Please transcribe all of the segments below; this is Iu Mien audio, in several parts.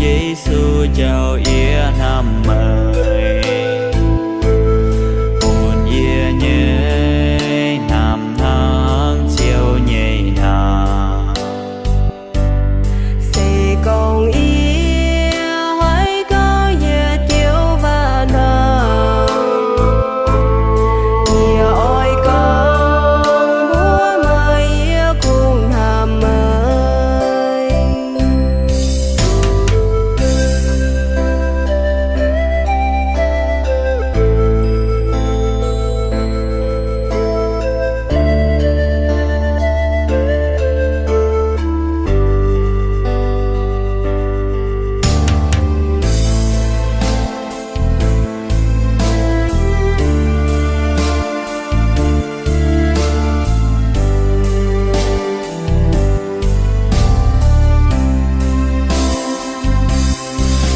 Yesu njaaux yie hnamv meih, bun yie nyei hnamv hnangv ziouv nyei hnamv. Se gorngv yie haih gorngv yietc joux waac nor, yie oix gorngv mbuox meih yie kungx hnamv meih.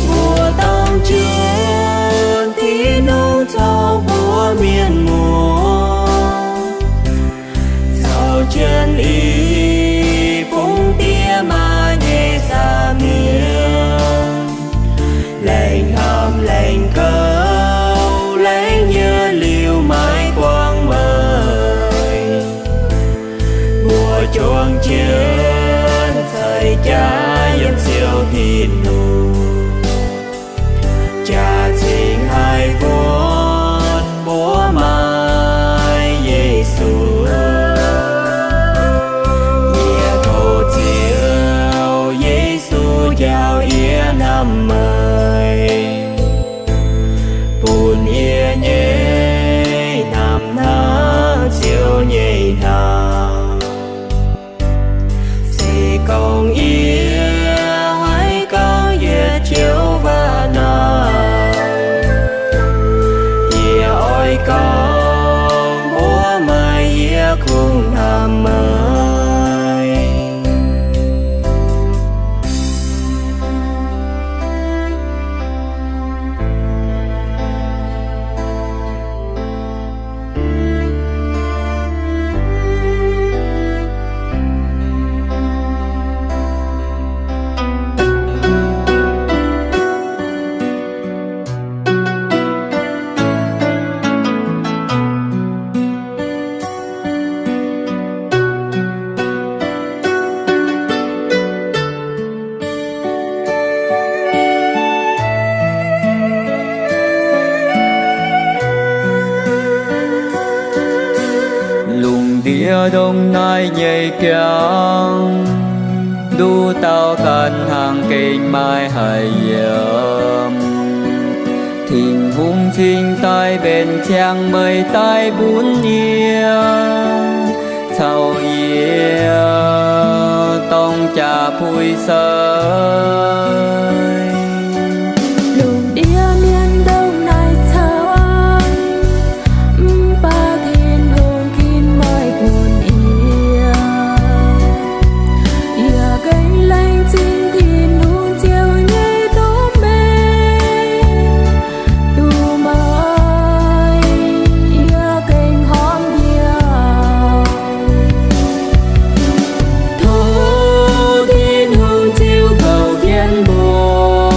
Mbuo dangh jienv Tin-Hungh caux mbuo mienh muoz, caux jienv i bung diex maa nyei saah mienh, laengz hnamv, laengz gouv, laengz nyei liuz maiv guangc meih. Mbuo juangc jienv ceix jaax yiem Ziouv Tin-Hungh, jaax-zingh haih wuonv mbuo maaiz Yesu. Yie tov Ziouv Yesu njaaux yie hnamv meih, bun yie nyei hnamv hnangv Ziouv nyei hnamv. Se gorngv yie haih gorngv yietc joux waac nor, yie oix gorngv mbuox meih yie kungx hnamv meih. Lungh ndiev ndongc naaiv nyei jangx, nduqc dauh ganh hnangv gengh maiv haih yiem. Tin-Hungh cingx daaih mbenc ziangx meih daaih bun yie, caux yie dorng jaa-puix seix. Lungh ndiev mienh ndongc naaiv camv, mv baac Tin-Hungh ginv meih bun yie. Yie gengh laengz zingh Tin-Hungh Ziouv nyei doz-mengh. Duqv meih, yie gengh horpc hnyouv. Tov Tin-Hungh Ziouv kouv jienv mbuo.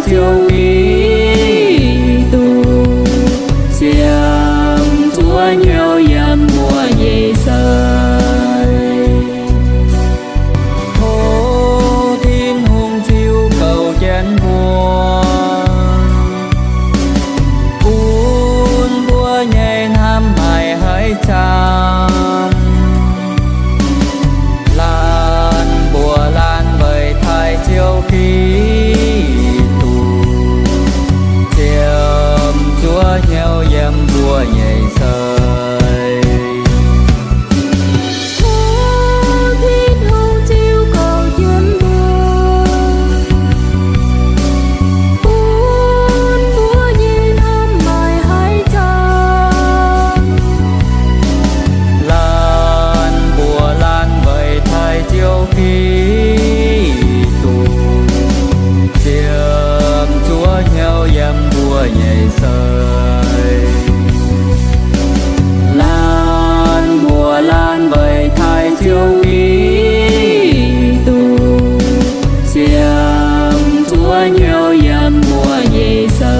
Ziouv Giduc, ziemx zuov hnyouv yiem mbuo nyei sei. Tov Tin-Hungh ziux gouv jienv mbuo, bun mbuo nyei hnamv haiz haiz camv. Laanh mbuox laanh weic taaih Ziouv Giduc, ziemx zuov hnyouv yiem mbuo nyei sei. Tov Tin-Hungh ziux gouv jienv mbuo, bun mbuo nyei hnamv haiz haiz camv. Laanh mbuox laanh weic taaih Ziouv Giduc, ziemx zuov hnyouv yiem mbuo nyei sei. Laanh mbuox laanh weic taaih Ziouv Giduc, ziemx zuov hnyouv yiem mbuo nyei sei.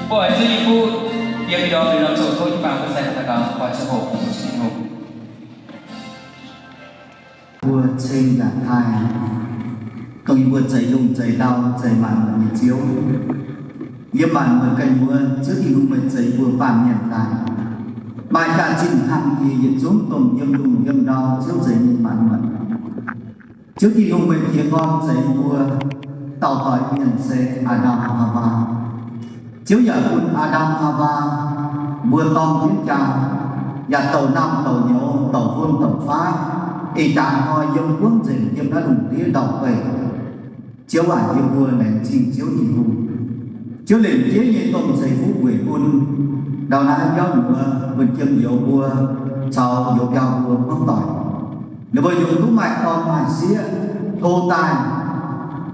Mbuo oix zuqc yiem ndorm liuz norm zoux tov jienv baamh mbuo sai-daux gaux, oix zuqc hoqc Tin-Hungh. Mbuo ceng yaac taaih, dongh yie mbuo zeix lungh zeix ndau zeix maanc muotc nyei Ziouv. Yie maanc muotc ganh mbuo, Ziouv Tin-Hungh meih zeix mbuo baamh mienh daaih. Maaih jaax-zinh hlang jiex yietc zungv dongh yiem lungh yiem ndau Ziouv nzeix nyei maanc muotc. Ziouv Tin-Hungh meih jiez gorn nzeix mbuo dauh doix mienh se Aa^ndam Haawaa. Ziouv yaac bun Aa^ndam Haawaa mbuo dorng jienv jaa, yaac douc namh douc nyouz, douc fun douc faav, ih jaax hnoi yiem buonv nzengc yiem naaiv lungh ndiev ndau-beih. Ziouv aac, yie mbuo laengz zingh Ziouv Tin-Hungh. Ziouv lengc jeiv nyei dongh ceix fuqv weic bun ndau naaiv biauv muoz, bun jiem youz mbuo caux youz biauv mbuo hmuangv doic. Ninh mbuo yungz duqv maaih dorn maaih sieqv hlo daaih,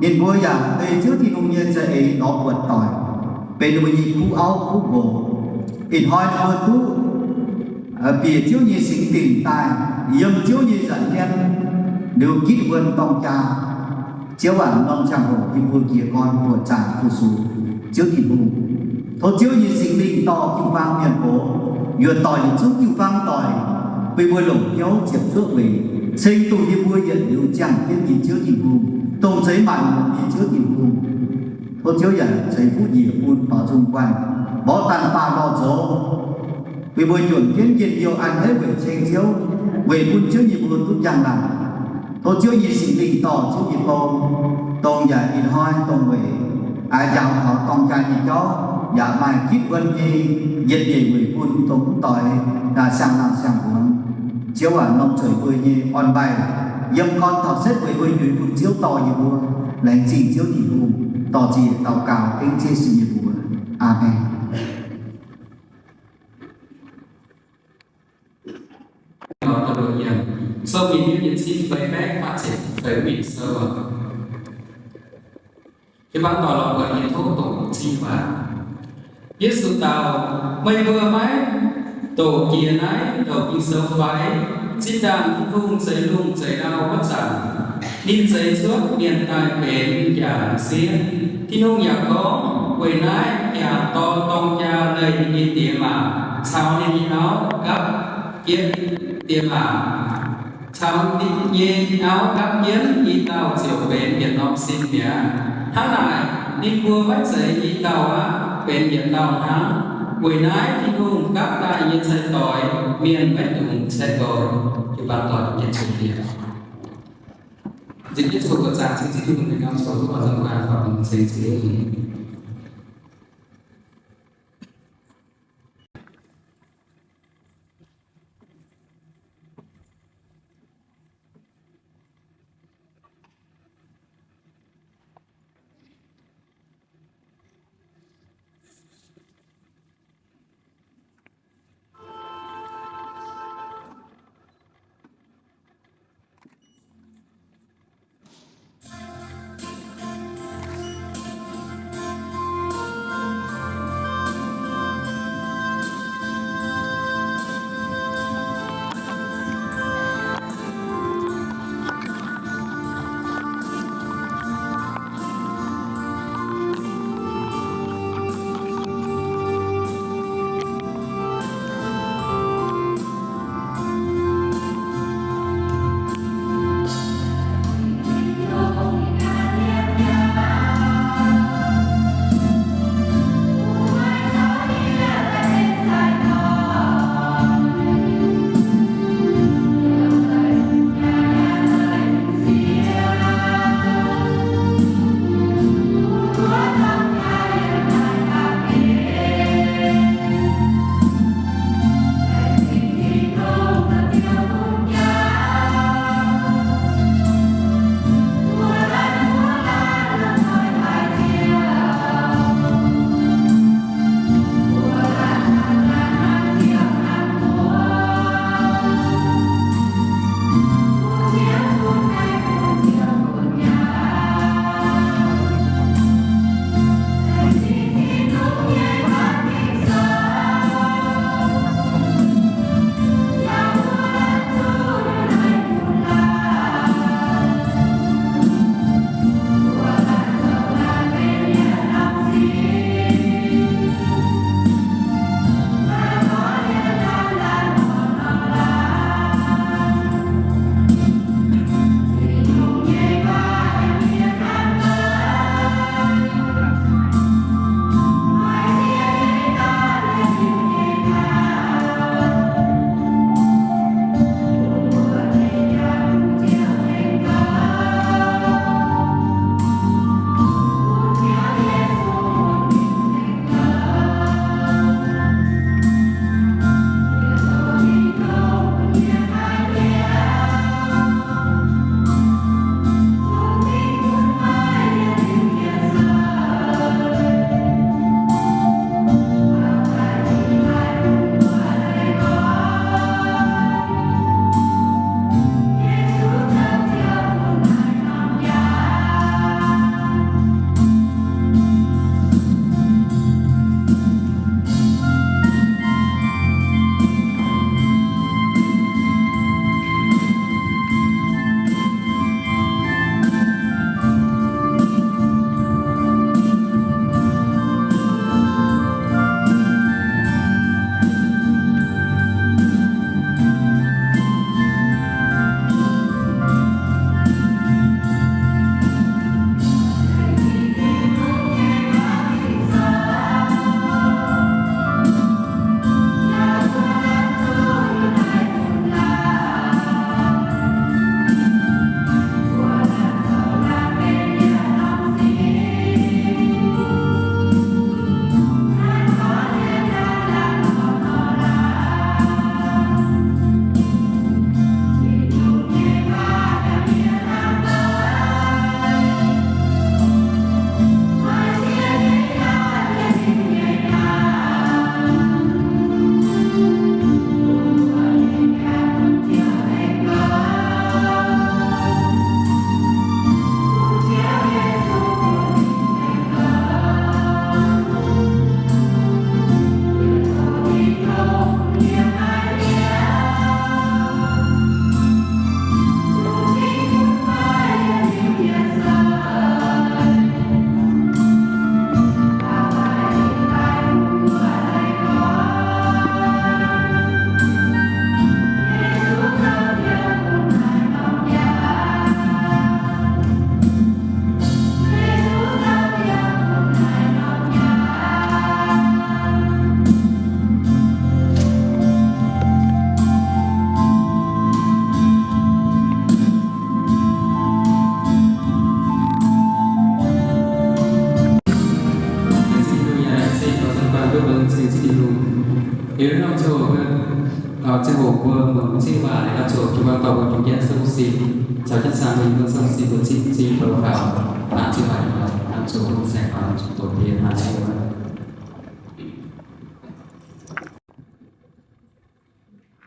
ninh mbuo yaac ei Ziouv Tin-Hungh nyei za'eix lorz buatc doic, benx ninh mbuo nyei kuv auv kuv nqox. Ih hnoi ninh mbuo duqv bieqc Ziouv nyei Singx Lingh daaih, yiem Ziouv nyei nza'hmien liuz gitv wuon dorng jaa. Ziouv aac, norm ziangh hoc yie mbuo jiez gorn buoqc zaangc fu-sux Ziouv Tin-Hungh. Tov Ziouv nyei Singx Lingh dorh jiu-baang mienh gox yuoqc doic yietc zungv jiu-baang doic, bun mbuo longc hnyouv ziepc zuoqv weic ceng dongh yie mbuo yietc liuz ziangh jienv nyei Ziouv Tin-Hungh, dongh zeix maanc nyei Ziouv Tin-Hungh. Tov Ziouv yaac ceix fuqv njiec bun baaux nzung guanh, mborqv daanh baah lorh nzox, bun mbuo njuonc jienv njien-youh an haiv weic ceng Ziouv, weic bun Ziouv nyei mbuo duqv njang-laangc. Tov Ziouv nyei Singx Lingh dorh Ziouv nyei bou, dongh yaac ih hnoi dongh weic aax njaaux taux dorng jaa nyei jauv, yaac maaih gitv wuon nyei yietc nyeic weic bun dongh mv doix siang-laangh siang-mbuonx. Ziouv aac, norm zueiz mbuo nyei orn-mbaih yiem gorn taux setv weic mbuo nyuix bun Ziouv dorh yie mbuo. Laengz zingh Ziouv Tin-Hungh. Dorh ziex daux gaux dengv Yesu nyei mbuox. Aamen. Sou Mienh Hiuv yietc cin feix baeqv faah ziepc feix mingh sou. Jiu-baang doic lorz buatc nyei tov dongc cing waac. Yesu dau, meih mbuo maiv doqc jiex naaiv douc Ging-Sou fai? Zinh ndaangc Tin-Hungh zeix lungh zeix ndau wuov zanc, ninh zeix cuotv mienh daaih benx m'jangc m'sieqv. Tin-Hungh yaac gorngv, weic naaiv m'jangc dorh dorng jaa leih ninh nyei diex maac caux ninh nyei auv gapv jienv, diex maac caux ninh nyei auv gapv jienv, i dauh ziouc benx yietc norm sin mi'aqv. Hnangv naaic, ninh mbuo maiv zeiz i dauh aqv, benx yietc dauh hnangv. Weic naaiv Tin-Hungh gapv daaih nyei cai-doix, mienh maiv dungx cai-doix. Jiu-baang doic jienv ceix bieqc. Nzipc jienv zuqc buoqc zaangc cing Ziouv Tin-Hungh nyei gam zoux duqv oix nzung guanh faaux ceng Ziouv. Ziangh hoc mbuo muangx Ziouv nyei waac, laengz zuqc jiu-baang dorh mbuo juangc jienv sung sin, caux jienv saeng mbuo nyei mbuo sung sin mbuo zingh zingh bou faaux, hnangv Ziouv waac nor, hnangv zuqc mbuo saeng faaux zuqc doqc bie hnangv Ziouv waac.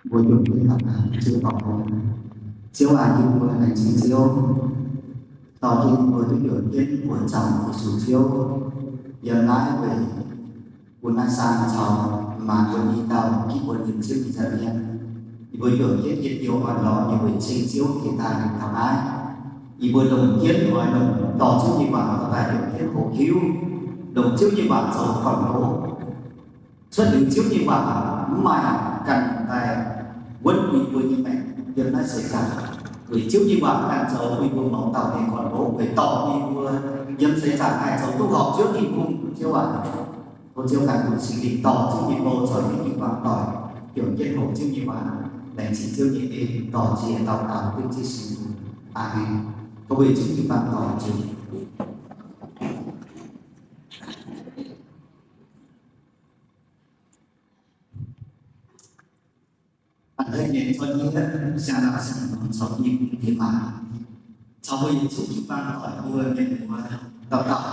Mbuo juangc jienv daux gaux. Ziouv aac, yie mbuo laengz zingh Ziouv, dorh jienv mbuo duqv juangc jienv buoqc zaangc fu-sux Ziouv yiem naaiv weic bun naaiv saan caux maanc mbuo i dauh gitv mbuo yiem Ziouv nyei nza'hmien. Yie mbuo juangc jienv yietc liuz oix lorz nyei weic ceng Ziouv jiex daaih taux naaiv. Yie mbuo longc jienv oix longc dorh Ziouv nyei waac daaih juangc jienv hoqc hiuv, longc Ziouv nyei waac zoux gorn-ndoqv. Cuotv liuz Ziouv nyei waac mv maaih ganh daaih wuonv bun yie mbuo nyei maengc yiem naaiv seix zaangc. Weic Ziouv nyei waac ganh zoux bun yie mbuo mouz dauh nyei gorn-ndoqv, weic dorh bun yie mbuo yiem seix zaangc haih zoux duqv horpc Ziouv Tin-Hungh. Ziouv aac, tov Ziouv ganh bun Singx Lingh dorh Ziouv nyei bou caux Ziouv nyei waac doic juangc jienv hoqc Ziouv nyei waac. Laengz zingh Ziouv nyei en, dorh jiex daux gaux dengv Ziouv Yesu. Aamen. Tov weic Ziouv nyei waac doic zunh. A'hneiv nyei zorqv yie siang-laangc siang-hmuangx caux yie bun diex maac, caux mbuo yietc zungv jiu-baang doic mbuo mienh muoz dauh dauh,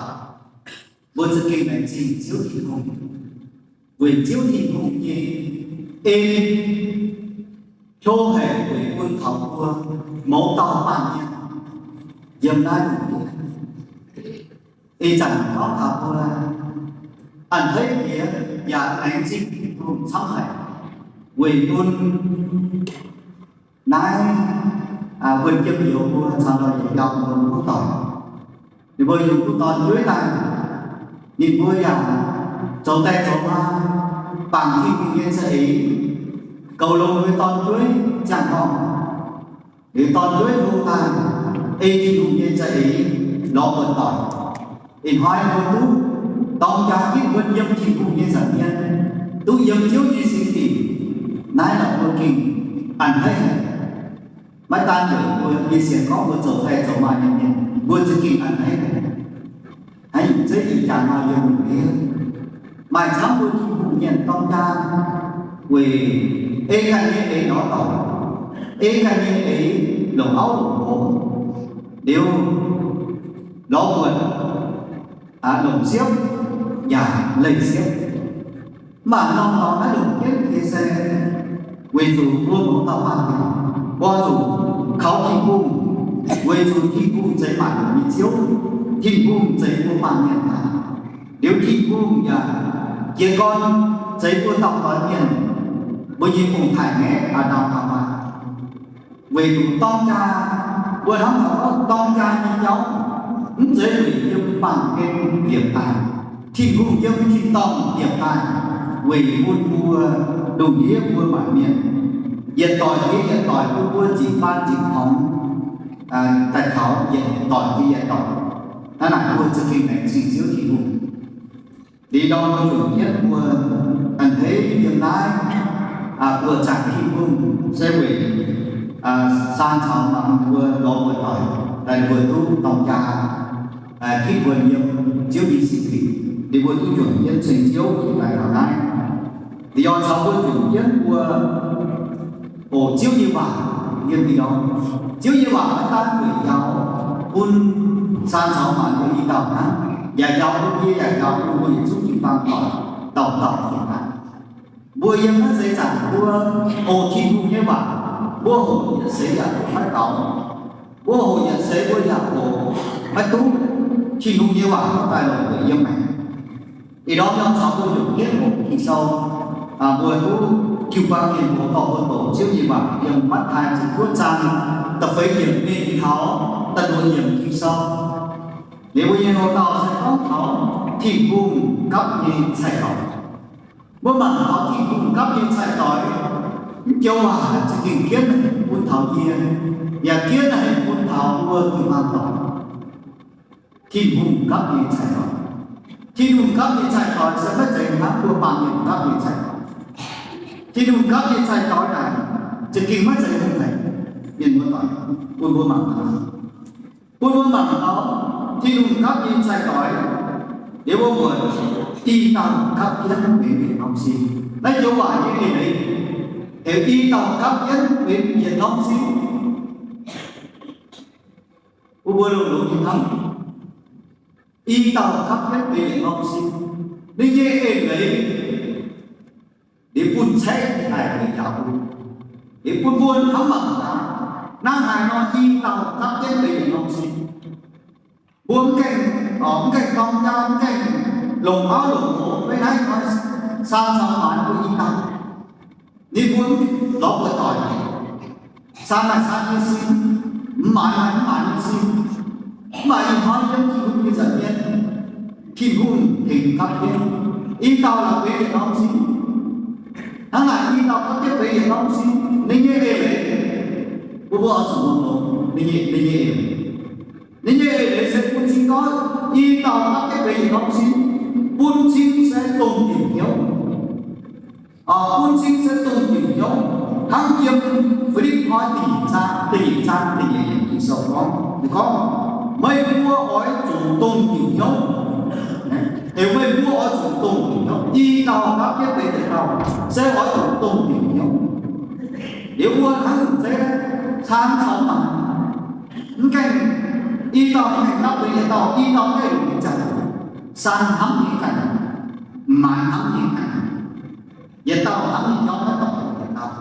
mbuo za'gengh laengz zingh Ziouv Tin-Hungh, weic Ziouv Tin-Hungh nyei en hlo haic weic bun taux mbuo mouz dauh baamh mienh yiem naaiv lungh ndiev. Ih zanc gorngv taux mbuo a'hneiv jiex yaac laengz zingh Tin-Hungh camv haic weic bun naaiv wuonh jiem youz mbuo caux lorz yietc biauv mbuo wuov doic. Ninh mbuo yungz duqv dorn nduov daaih, ninh mbuo yaac zoux daaih zoux maa, bangc Tin-Hungh nyei za'eix, goux longx mbuo dorn nduov ziangh dorngh. Liuz dorn nduov hlo daaih, ei Tin-Hungh nyei za'eix lorz buonc doic. Ih hnoi mbuo duqv dorng jaa gitv mbuo yiem Tin-Hungh nyei nza'hmien, duqv yiem Ziouv nyei singx dinc. Naaiv lorqc mbuo gengh a'hneiv haic. Maiv daan weic mbuo nyei sienx gorngv mbuo zoux daaih zoux maa nyei mienh, mbuo za'gengh a'hneiv haic. Hnangv ih zeiv ih jaax nor yiem lungh ndiev, maaih camv mbuo Tin-Hungh mienh dorng jaa weic ei ganh nyei eix lorz doic, ei ganh nyei eix longc auv longc nqox, liuz lorz buonc, longc siepv yaac leih siepv. Mv baac norm-norm naaiv longc jienv nyei se weic zuqc mbuo mouz dauh baamh mienh mbuo zuqc kaux Tin-Hungh, weic zuqc Tin-Hungh zeiz maanc muotc nyei Ziouv, Tin-Hungh zeiz mbuo baamh mienh daaih. Liuz Tin-Hungh yaac jiez gorn zeix mbuo dauh doix mienh, mbuo nyei ong-taaix-ngaeqv Aa^ndam Aa^maa. Weic zuqc dorng jaa, mbuo hnamv taux gorngv dorng jaa nyei jauv mv zeiz weic yiem baamh gen liepc daaih. Tin-Hungh yiem tin-dorngh liepc daaih weic bun mbuo lungh ndiev mbuo maanc mienh yietc doic jiex yietc doic bun mbuo nzipc faan nzipc hmuangx daaih taux yietc doic jiex yietc doic. Hnangv naaic mbuo za'gengh laengz zingh Ziouv Tin-Hungh. Liuz ndorm mbuo zuqc jienv mbuo a'hneiv yiem naaiv buoqc zaangc Tin-Hungh se weic saan caux maanc mbuo lorz buonc doic, daaih mbuo duqv dorng jaa gitv mbuo yiem Ziouv nyei singx lingc, liuz mbuo duqv juangc jienv ceng Ziouv jiex daaih taux naaiv. Liuz yaac caux mbuo juangc jienv mbuo oc Ziouv nyei waac yiem liuz, Ziouv nyei waac maiv daan weic njaaux bun saan caux maanc mbuo i dauh hnangv, yaac njaaux bun yie, yaac njaaux bun mbuo yietc zungv jiu-baang doic dauh dauh fih hnangv. Mbuo yiem naaiv seix zaangc mbuo hoqc Tin-Hungh nyei waac, mbuo hoqc yietc seix yaac hoqc maiv gaux. Mbuo hoqc yietc seix mbuo yaac hoqc maiv duqv Tin-Hungh nyei waac daaih longc weic yiem maengc. Ih ndorm yaac caux mbuo juangc jienv hoqc Ging-Sou, mbuo duqv jiu-baang mienh muoz dorh mbuo doqc Ziouv nyei waac yiem Matv^taai ziepc juov zaang da'feix yiemc mingh taux da'luoqc yiemc Ging-Sou. Liuz mbuo nyei hoc-dauh se gorngv taux Tin-Hungh gapv nyei cai-doix. Mbuo mangc taux Tin-Hungh gapv nyei cai-doix, mv joux waac za'gengh jienv bun taux yie, yaac jienv bun taux mbuo jiu-baang doic. Tin-Hungh gapv nyei cai-doix. Tin-Hungh gapv nyei cai-doix se maiv zeiz hnangv mbuo baamh mienh gapv nyei cai-doix. Tin-Hungh gapv nyei cai-doix naaic za'gengh maiv zeiz hungh haic, mienh muoz doic, bun mbuo mangc gaax. Bun mbuo mangc taux Tin-Hungh gapv nyei cai-doix, liuz mbuo muoc, Tin-Hungh gapv jienv mengh mengh norm sin. Naaiv joux waac nyei eix leiz, Heuc i dauh gapv jienv benx yietc norm sin. Mbuo mbuo longx-longx nyei hnamv, i dauh gapv jienv benx yietc norm sin. Ninh nyei eix leiz, liuz bun caeqv daaih benx njaaux, liuz bun mbuo hnamv mangc gaax, hnangv haaix nor i dauh gapv jienv benx yietc norm sin. Mbuo mv gaengh, mv gaengh dorng jaa, mv gaengh longc auv longc nqox, maiv naaiv hnoi saan caux maanc mbuo i dauh. Ninh mbuo lorz buoz-doic, saan maaih saan nyei sin, mv maanc maaih mv maanc nyei sin. Mv baac ih hnoi yiem Tin-Hungh nyei nza'hmien, Tin-Hungh tengx gapv jienv i dauh la'benx yietc norm sin. Hnangv naaic i dauh gapv jienv benx yietc norm sin, ninh nyei eix leiz, mbuo mbuo oix zuqc longx-longx ninh nyei, ninh nyei eix leiz. Ninh nyei eix leiz se bun cing gorngv i dauh gapv jienv benx yietc norm sin, bun cing se dongh diuc hnyouv. Bun cing se dongh diuc hnyouv. Hnangv yiem Fi^lipv^poi da'nyeic zaang, da'nyeic zaang da'nyeic yiemc Ging-Sou gorngv, ninh gorngv, meih mbuo oix zuqc dongh diuc hnyouv. Heuc meih mbuo oix zuqc dongh diuc hnyouv. I dauh gapv jienv benx yietc dauh se oix zuqc dongh diuc hnyouv. Liuz mbuo hnangv nyungc zeiv, caan caux maanc, mv gaengh, i dauh mv gaengh gapv benx yietc dauh, i dauh mv gaengh longc nyei ziangh hoc, saan hnamv nyei ganh, maanc hnamv nyei ganh, yietc dauh hnamv nyei jauv maiv dorngc yietc dauh.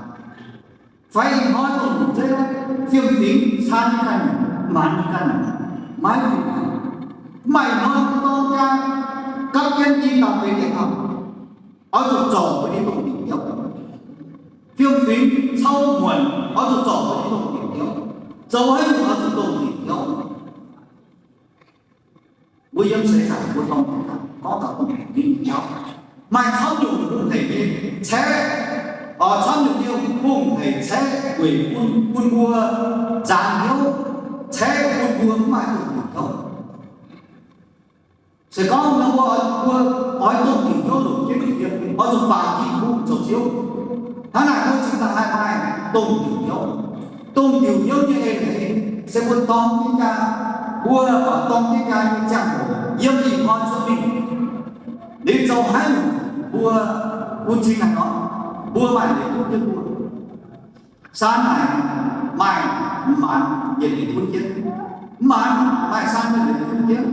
Fai ih hnoi dongh zeiv, fiem-fingx caan nyei ganh, maanc nyei ganh, maiv fih hnangv. Mv baac ih hnoi mbuo dorng jaa gapv jienv i dauh benx yietc dauh, oix zuqc zorc mbuo nyei dongh diuc hnyouv. Fiem-fingx cau muonc oix zuqc zorc mbuo nyei dongh diuc hnyouv. Zoux haaix nyungc oix zuqc dongh diuc hnyouv. Mbuo yiem seix zaangc mbuo dorng gorngv taux dongh diuc hnyouv nyei jauv. Maaih camv nyungc hungh hec nyei caeqv, oix camv nyungc nyei hungh hec caeqv weic bun, bun mbuo nzaanx hnyouv, caeqv bun mbuo mv maaih dongh diuc hnyouv. Se gorngv mbuo, mbuo oix dongh diuc hnyouv longc jienv, oix zuqc bangc Tin-Hungh zoux Ziouv. Hnangv naaic mbuo cingx daaih haih maaih dongh diuc hnyouv. Dongh diuc hnyouv nyei eix leiz se mbuo dorng jienv jaa, mbuo dorng jienv jaa nyei ziangh hoc yiem ih hnoi cuotv mingh, liuz zoux haaix nyungc mbuo bun cing haaix nor, mbuo maaih leiz duqv jienv mbuo. Saan naaic maaih maanc yietc liuz bun jienv. Mv maanc maaih saan yietc liuz bun jienv.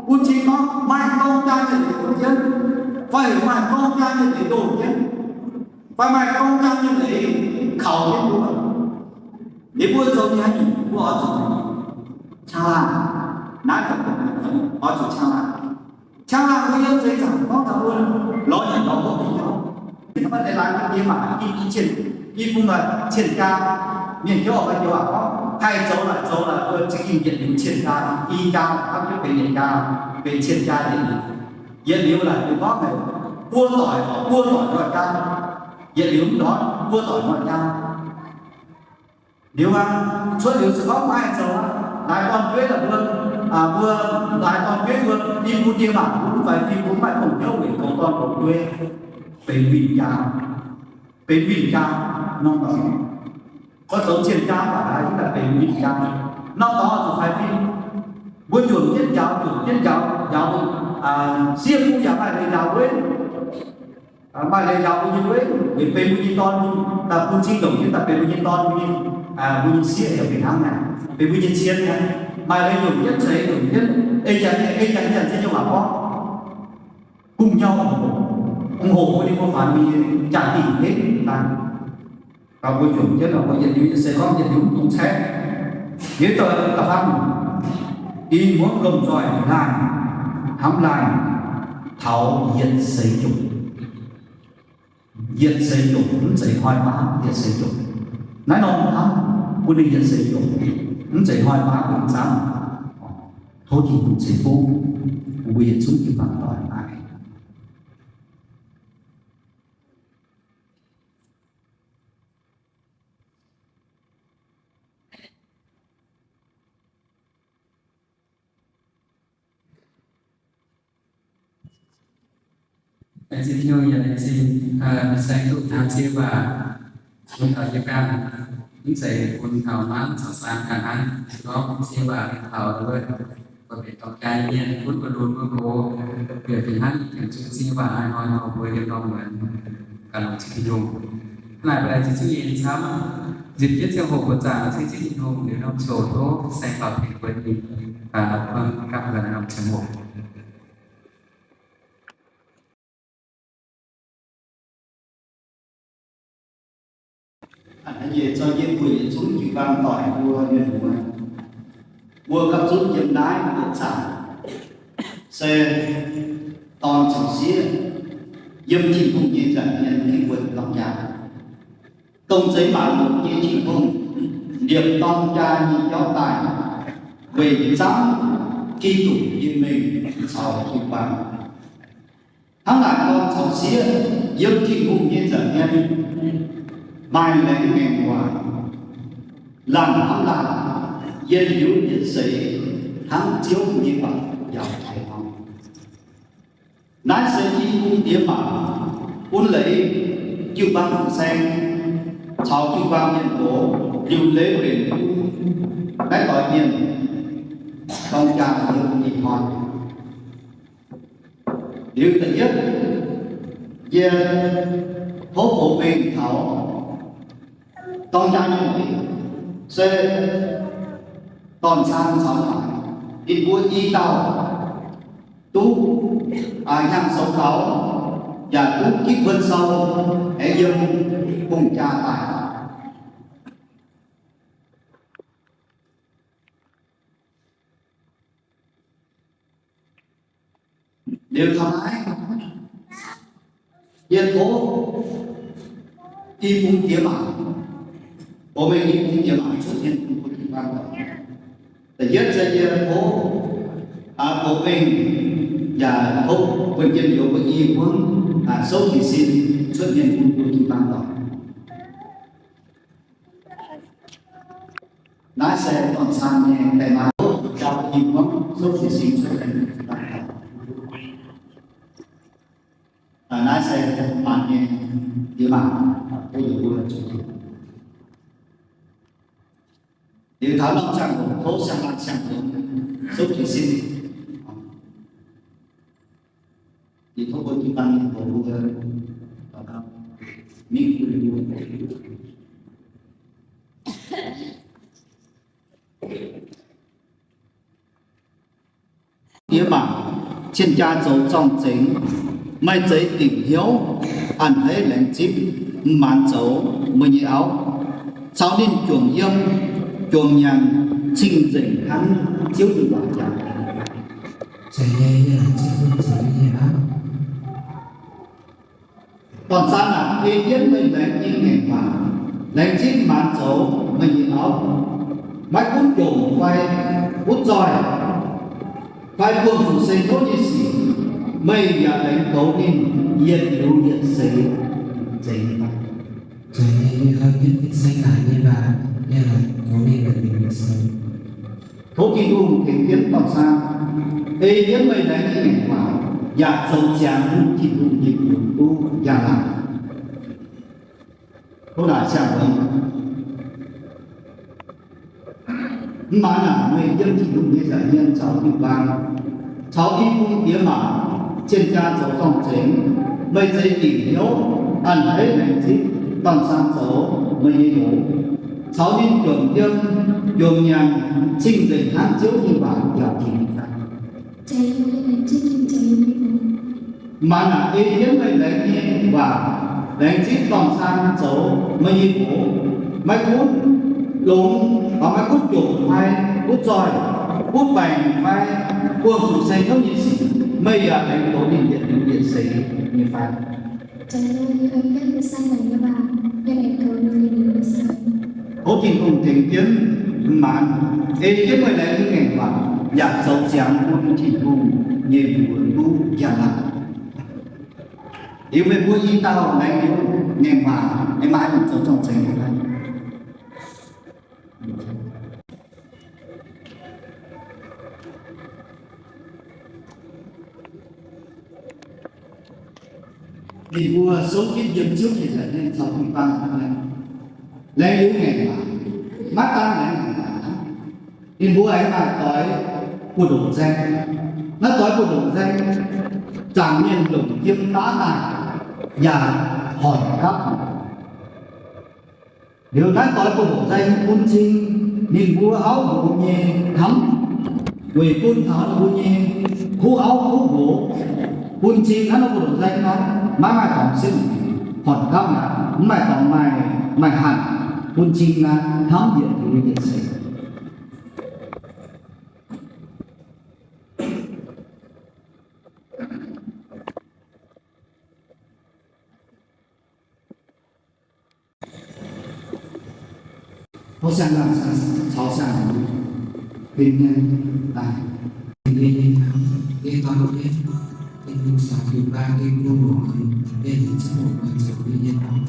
Bun cing gorngv maaih dorng jaa yietc liuz bun jienv, fai maaih dorng jaa yietc liuz ndoh jienv, fai maaih dorng jaa yietc liuz kaux jienv mbuo. Liuz mbuo zoux nyei haaix nyungc mbuo oix zuqc qangx laangh. Naaiv oix zuqc qangx laangh. Qangx laangh mbuo yiem seix zaangc gorngv taux mbuo lorz nyanc lorz hopv nyei jauv. Mv baac deix laanh mbuo diex maac i, i cien, i bung cien jaa, mienh jauv maaih joux waac gorngv haih zoux naaic zoux naaic, mbuo za'gengh yietc liuz cien jaa, i jaa hnamv jienv benx yietc jaa, benx cien jaa yietc liuz. Yietc liuz naaic liuz gorngv heuc buo doic, buo doic nor jaa, yietc liuz mv ndortv buo doic nor jaa. Liuz aqv, cuotv liuz se gorngv maaih zoux aqv, laaix dorn-jueiv la'buo, mbuo laaix dorn-jueiv mbuo, fim mbuo diex maac mbuo mv faix fim mbuo mv maaih dongh hnyouv weic goux dorn goux jueiv, benx winh jaa, benx winh jaa norm dorngx. Gorngv zoux cien jaa baac haaix nyungc daaih benx winh jaa. Norm dorngx zuqc faix fim. Mbuo juangc jienv njaaux, juangc jienv njaaux, njaaux, sieqv kuv yaac maaih leiz njaaux wuov. Maaih leiz njaaux mbuo nyei wuov, weic benx mbuo nyei dorn, daaih bun cing longc jienv daaih benx mbuo nyei dorn, mbuo nyei, mbuo nyei sieqv yaac fih hnangv naaic, benx mbuo nyei cien aqv. Maaih leiz longc jienv ceix, longc jienv ei janx, ei janx, janx-zinh nyei waac gorngv, cùng nhau ủng hộ, ủng hộ mbuo nyei mbuo faaux nyei jaa dingh hec daaih. Gauh mbuo juangc jienv mbuo yietc liuz se gorngv yietc liuz mv dungx caeqv. Liuz da'faam, ih muonz lomh nzoih laanh hnamv laanh taux yietc seix jomc. Yietc seix jomc, mv zeiz hnoi baav yietc seix jomc. Naaiv norm hnamv bun ninh yietc seix jomc, mv zeiz hnoi baav bun ninh zaangc. Tov Tin-Hungh ceix fuqv bun mbuo yietc zungv jiu-baang doic aamen. Laengz zingh Tin-Hungh, yaac laengz zingh, laengz zingh duqv taux ziex waac bun taux yie ganh, mv zeiz bun taux maanc caux saeng ganh hnangv. Gorngv ziex waac taux wuov, mbuo benx dorng jaa mienh, gunv mbuo lunx mbuo gox, bieqc fih hnangv ih jangx zungv ziex waac hnoi-hnoi nor mbuo yiem norm muonz ganh longc zingh Tin-Hungh. Naaic ba'laqc ziqc zungv nyei camv, nzipc jienv ziangh hoc mbuo zaangc ceng zipv Tin-Hungh liuz norm coc tov saeng-laauc tengx mbuo nyei, aa, gapv ga'naaiv norm ziangh hoc. Aa, yie caux yie mbuo yietc zungv jiu-baang doic mbuo mienh muoz, mbuo gapv zunv yiem naaiv mbuo zaangc se dorn caux sieqv yiem Tin-Hungh nyei nza'hmien mingh wuonh dorng jaa. Dongh zeix maanc nyungc nyei Tin-Hungh liepc dorng jaa nyei jauv daaih, weic zanv Giduc nyei mengh caux jiu-baang. Hnangv naaic dorn caux sieqv yiem Tin-Hungh nyei nza'hmien maaih laengz ngaengc waac, lamh hnamv laanh, yietc liuz yietc seix hnangv Ziouv nyei waac yaac taux hnangv. Naaiv se i bung diex maac bun leiz jiu-baang fin-saeng caux jiu-baang mienh gox liuc leiz mbenc bun naaiv doix mienh dorng jaa yiem ih hnoi. Liuz da'yietv, yie tov gox mengh taux dorng jaa nyei se dorn-caan caux maac ninh mbuo i dauh duqv, aa, hnyangx-soux gaux, yaac duqv gitv wuon sou, aengx yiem hungh jaa daaih. Liuz taux naaiv, yie tov i bung diex maac, gox mengh i bung diex maac cuotv mienh bun mbuo jiu-baang doic. Da'yietv se yie tov, aa, gox mengh yaac tov buonv jienv youz mbuo i buonv, aa, souv jiez sin cuotv mienh bun mbuo jiu-baang doic. Naaiv se dorn-caan nyei daaih maaih jauv i buonv souv jiez sin cuotv mienh bun jiu-baang doic. Aa, naaiv se maanc nyei diex maac, aa, tov yie mbuo zuqc. Liuz taux norm ziangh hoc tov siang-laangc siang-longx souv jiez sin. Liuz tov bun jiu-baang mienh gox mbuo mingh guei mbuo. Diex maac, cien jaa zoux zorng-zengx, meih zeix dingc hnyouv, a'hneiv laengz zipv, m'maanz zoux meih nyei auv, caux ninh juangc yiem, juangc nyanc, cing-nzengc hnangv Ziouv nyei waac jangx. Zeiz nyei, yie laengz zipv bun zuqc yie nyei auv. Dorn-caan aac, ei jienv meih laengz nyei ngaengc waac, laengz zipv m'maanz zoux meih nyei auv. Maiv gunv jomc fai butv zoih, fai buangh zuqc se hnyouv nyei sic, meih yaac laengz goux ninh yietc liuz yietc seix nzengc. Zeiz nyei, yie hnamv jienv fin-saeng naaic nyei waac, yie laengz goux ninh yietc liuz yietc seix. Tov Tin-Hungh tengx jienv dorn-caan, ei jienv meih laengz nyei ngaengc waac, yaac zoux ziangx bun Tin-Hungh nyei mbuox duqv njang-laangc. Tov naaic siang-longx. M'maanz aac, meih yiem Tin-Hungh nyei nza'hmien caux jiu-baang, caux i bung diex maac, cien jaa zoux zorng-zengx, meih zeix dingc hnyouv, a'hneiv laengz zipv, dorn-caan zoux meih nyei nqox, caux ninh juangc yiem, juangc nyanc, cing-nzengc hnangv Ziouv nyei waac yaac tengx ninh. M'maanz aac, ei jienv meih laengz nyei waac, laengz zipv dorn-caan zoux meih nyei nqox. Maiv gunv longx, maiv gunv jomc fai butv zoih, butv baengc fai buangh zuqc se hnyouv nyei sic, meih yaac laengz goux ninh yietc liuz yietc seix nyei fai. Tov Tin-Hungh tengx jienv m'maanz, ei jienv meih laengz nyei ngaengc waac yaac zoux ziangx bun Tin-Hungh nyei mbuox duqv njang-laangc. Liuz meih mbuo i dauh laengz liuz ngaengc waac, meih maaih nyungc zoux zorng-zengx nyei fai? Ninh mbuo souv jienv yiem Ziouv nyei nza'hmien caux jiu-baang hnangv. Laengz liuz ngaengc waac, maiv daan laengz ngaengc waac hnangv, ninh mbuo aengx maaih doix buoz-ndoqv nzaeng. Naaiv doix buoz-ndoqv nzaeng, zaangc mienh longc yiem daav daaih yaac hoic gapv. Liuz naaiv doix buoz-ndoqv nzaeng bun cing ninh mbuo auv nqox nyei hnamv, weic bun taux ninh mbuo nyei kuv auv kuv nqox, bun cing hnangv nor buoz-ndoqv nzaeng nor, maiv maaih dorngx siemv, horpc gapv naaic, mv maaih dorngx maaih, maaih hatc, bun cing naaiv hnamv yietc liuz yietc seix. Tov Singx Laangh caux Singx Lungh benx mienh daaih. Ninh nyei hnamv, ninh dorn jienv, ninh mbuo caux jiu-baang Tin-Hungh muoz, mienh mbuo ziouc muoz-doic zoux mienh nyei hnamv,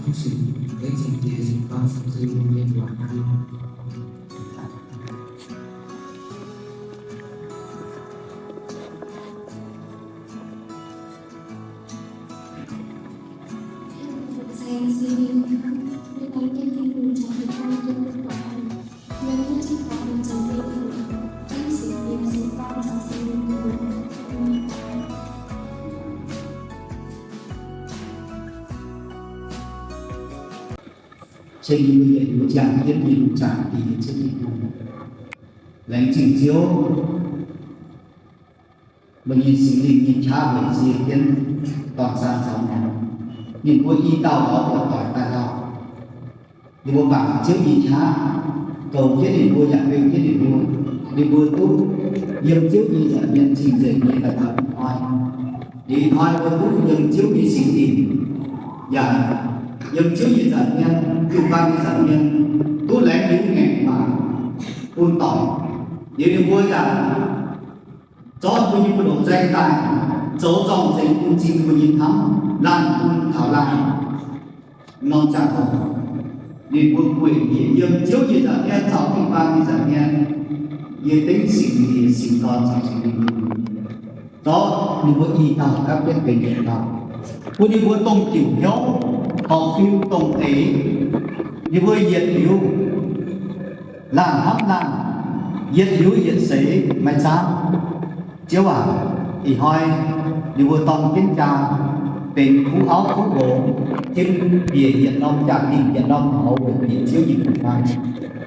tov Singx Lungh, Singx Diex, Singx Dorn, Singx Tin-Hungh nyei waac hnangv. Ceng yie mbuo yietc liuz ziangh jienv yie mbuo zaangc Diex Ziouv Tin-Hungh. Laengz zingh Ziouv, meih nyei Singx Lingh nyei qaqv weic nzie jienv dorn-saan caux maengx, ninh mbuo i dauh lorz buatc doic daaih lauh. Ninh mbuo mangc Ziouv nyei qaqv, goux jienv ninh mbuo yaac beu jienv ninh mbuo. Ninh mbuo duqv yiem Ziouv nyei nza'hmien cing-nzengc nyei daaih taux ih hnoi. Liuz ih hnoi ninh mbuo duqv yiem Ziouv nyei singx dinc, yaac yiem Ziouv nyei nza'hmien, jiu-baang nyei nza'hmien, duqv laengz liuz ngaengc maac bun doic. Liuz ninh mbuo yaac zorqv mbuo nyei buoz-ndoqv nzaeng daaih zoux zorng-zengx bun cing mbuo nyei hnamv, laanh bun taux laanh. Norm ziangh hoc, ninh mbuo weic yie yiem Ziouv nyei nza'hmien caux jiu-baang nyei nza'hmien, yie dengv Singx Diex, Singx Dorn caux Singx Lingh, zorqv ninh mbuo i dauh gapv jienv benx yietc dauh, bun ninh mbuo dongh diuc hnyouv, horpc fiuv dongh deix, ninh mbuo yietc liuz laanh hnamv laanh, yietc liuz yietc seix maiv zaamv. Ziouv aac, ih hnoi ninh mbuo dorng jienv jaa benx kuv auv kuv nqox, jienv bieqc yietc norm jaa-dingh, yietc norm houx weic bieqc Ziouv nyei gu'nguaaz.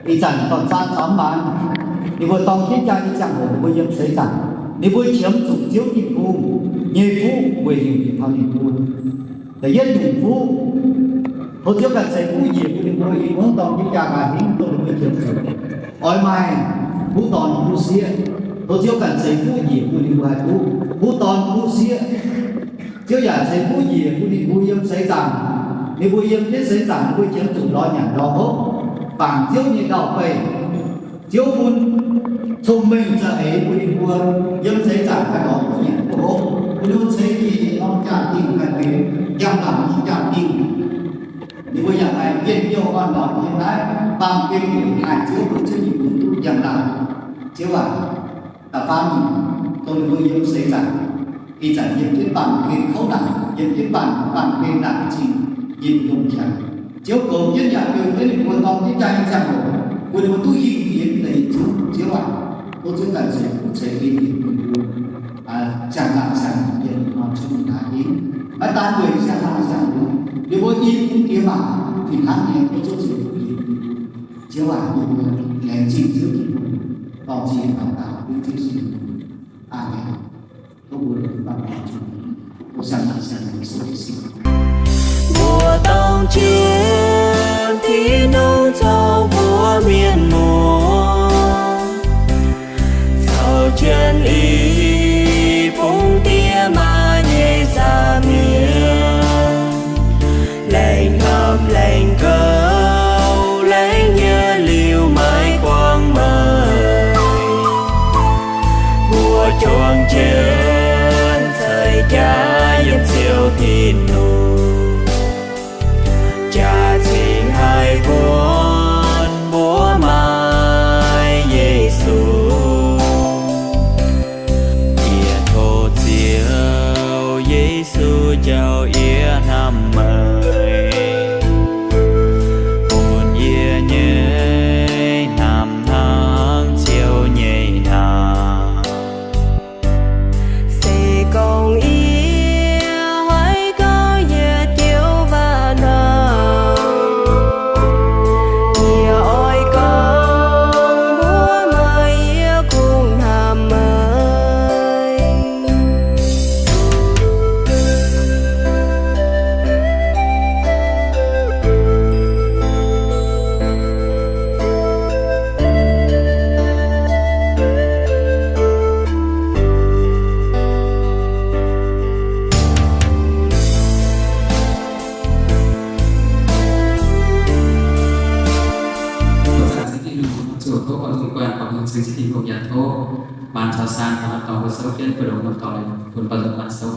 Ih zanc dorn-saan caux maanz, ninh mbuo dorng jienv jaa nyei ziangh hoc, ninh mbuo yiem seix zaangc, ninh mbuo qiemx zuqc Ziouv Tin-Hungh nyei fuqv weic nyungc bieqc taux ninh mbuo. Da'yietv nyungc fuqv, tov Ziouv ganh ceix fuqv njiec bun ninh mbuo, i muangv dorng jienv jaa nqa'haav hingv dongh ninh mbuo qiemx zuqc. Oix maaih kuv dorn kuv sieqv, tov Ziouv ganh ceix fuqv njiec bun ninh mbuo haih duqv kuv dorn kuv sieqv. Ziouv yaac ceix fuqv njiec bun ninh mbuo yiem seix zaangc. Ninh mbuo yiem jienv seix zaangc, ninh mbuo qiemx zuqc lorz nyanc lorz hopv, bangc Ziouv nyei ndau-beih. Ziouv bun cong-mengh za'eix bun ninh mbuo yiem seix zaangc ganh lorz duqv nyanc duqv hopv, bun ninh mbuo ceix njiec yietc norm jaa-dingh ganh benx njang-laangc nyei jaa-dingh. Ninh mbuo yaac haih njien-youh orn-lorqc nyei naaiv baamh gen yietc haaix Ziouv bun Ziouv nyei mbuox duqv njang-laangc. Ziouv aac, da'faam nyungc, dongh ninh mbuo yiem seix zaangc, ih zanc yiem jienv baamh gen kouv naanc, yiem jienv baamh, baamh gen naanc zingh, yiem yiem qangx. Ziouv goux jienv yaac beu jienv ninh mbuo dorng jienv jaa nyei ziangh hoc, bun ninh mbuo duqv hingh yienx deix zungv. Ziouv aac, tov Ziouv ganh ceix fuqv ceix en yienc bun ninh mbuo, ziangh laangc ziangh yienc nor Ziouv nyei nqa'haav hingv. Maiv daan weic ziangh laangc ziangh yienc, ninh mbuo i bung diex maac fih hnangv nyei, tov Ziouv ceix fuqv yienc bun ninh mbuo. Ziouv aac, yie mbuo laengz zingh Ziouv Tin-Hungh, dorh zingh daux gaux bun Ziouv Singx Lingh. Aamen. Mbuo dorng jienv Tin-Hungh caux mbuo mienh muoz, caux jienv i bung diex maac nyei nza'hmien, laengz hnamv, laengz gouv, laengz nyei liuz maiv guangc meih. Mbuo juangc jienv ceix jaax yiem Ziouv Tin-Hungh, jaax-zingh haih wuonv mbuo maaiz Yesu. Yie tov Ziouv Yesu jauv yie hnamv meih, bun yie nyei hnamv hnangv Ziouv nyei hnamv. Se gorngv yie hoiz gauh Zuqc tov buatc zungh guanh buatc mienh ceng jienv Tin-Hungh yaac tov maanc caux saang taux norm dorngx mbuo souv jienv mbu'ndongx norm dorngx bun buatc zungh guanh souv.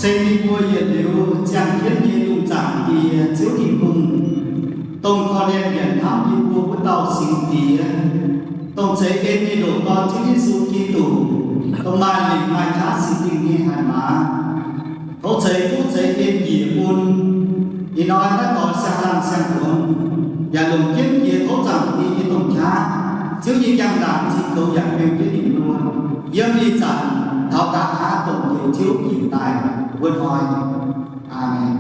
Ceng ninh mbuo yietc liuz ziangh jienv nyei lungh zaangc Diex, Ziouv Tin-Hungh, dongh korv-lienh yietc hnamv yie mbuo wuov dauh Singx Diex, dongh zeix en nyei ndoqc Dorn, Ziouv Yesu Giduc, dongh maaih lingc maaih qaqv singx lingh nyei hatc maaz, tov ceix fuqv ceix en njiec bun ih hnoi naaiv doix siang-laangh siang-nduonx, yaac longc jienv jiex tov zaangc Diex nyei domh qaqv, Ziouv nyei jangx-ndaangc cingx goux yaac beu jienv ninh mbuo yiem ih zanc taux nqa'haav dongh njoux Ziouv njiec daaih wuov hnoi. Aamen.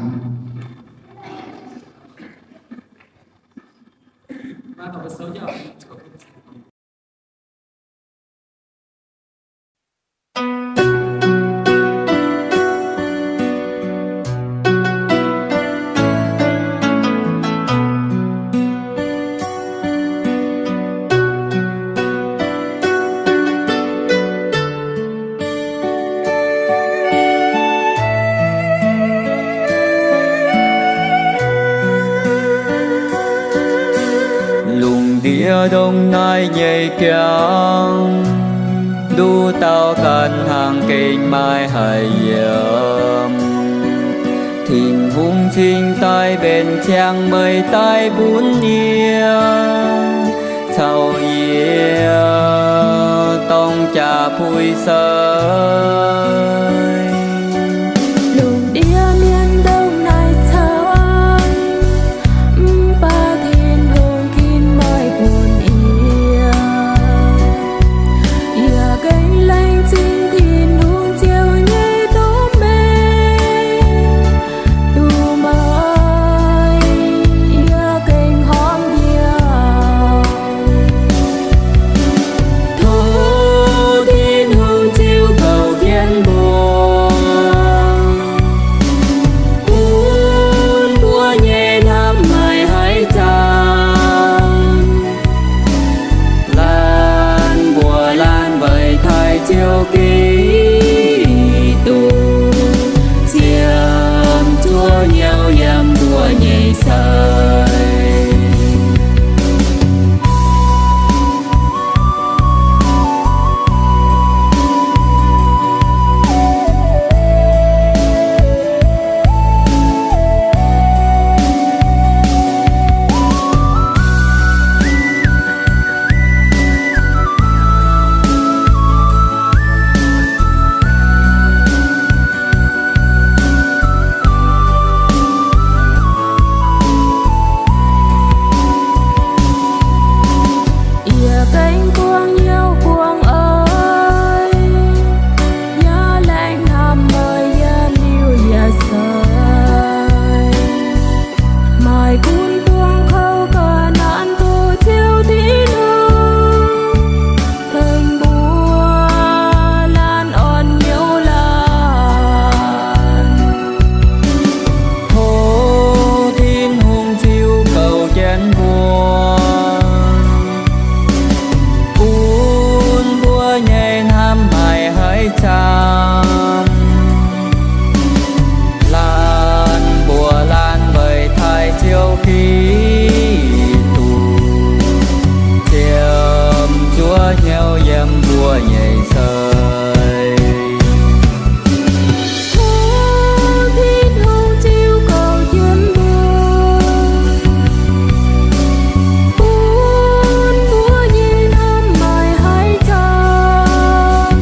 Yie ndongc naaiv nyei jangx, nduqc dauh ganh hnangv gengh maaih haic yiem. Tin-Hungh cingx daaih mbenc ziangx meih daaih bun yie, caux yie dorng jaa-puix sai. Lungh ndiev mienh ndongc naaiv camv, mv baac Tin-Hungh ginv meih bun yie. Yie gengh laengz zingh Tin-Hungh Ziouv nyei doz-mengh, duqv meih yie gengh horpc hnyouv. Tov Tin-Hungh Ziouv goux jienv mbuo, bun mbuo nyei hnamv maaih haaix zanc, laanh mbuox laanh weic taaih Ziouv Giduc, ziemx zuov hnyouv yiem mbuo nyei sei. Yie gengh buangh hnyouv buangh oix, yaac laengz hnamv meih yietc liuz yietc seix. Maaih gunv buangh kouv ga'naaiv tov Ziouv Tin-Hungh tengx mbuo laanh orn hnyouv laanh. Tov Tin-Hungh Ziouv goux jienv mbuo, bun mbuo nyei hnamv maaih haaix zanc, laanh mbuox laanh weic taaih Ziouv Giduc, ziemx zuov hnyouv yiem mbuo nyei sei. Tov Tin-Hungh Ziouv goux jienv mbuo, bun mbuo nyei hnamv maaih haaix zanc,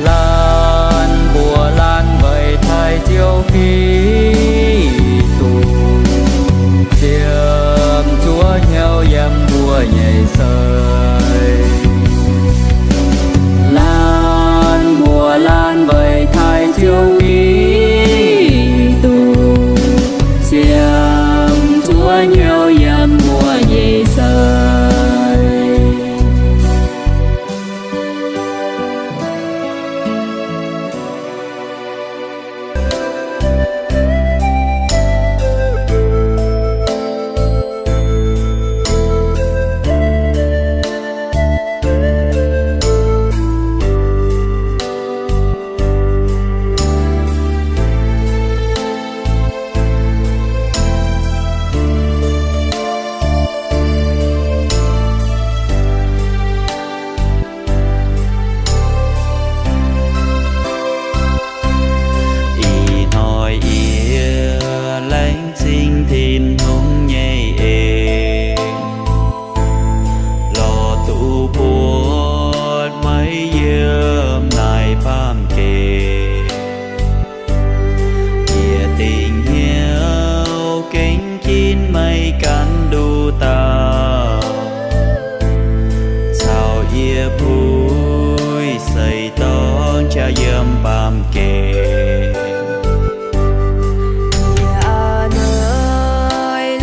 laanh mbuox laanh weic taaih Ziouv Giduc, ziemx zuov hnyouv yiem mbuo nyei sei. Laanh mbuox laanh weic taaih Ziouv Giduc, ziemx zuov hnyouv yiem mbuo nyei sei. Ih hnoi yie laengz zingh Tin-Hungh nyei en, lorz duqv buatc meih yiem naaiv baamh gen. Yie dingc hnyouv gengh ginv meih ganh nduqc dauh, caux yie puix seix dorng jaa yiem baamh gen. Yie a'hneiv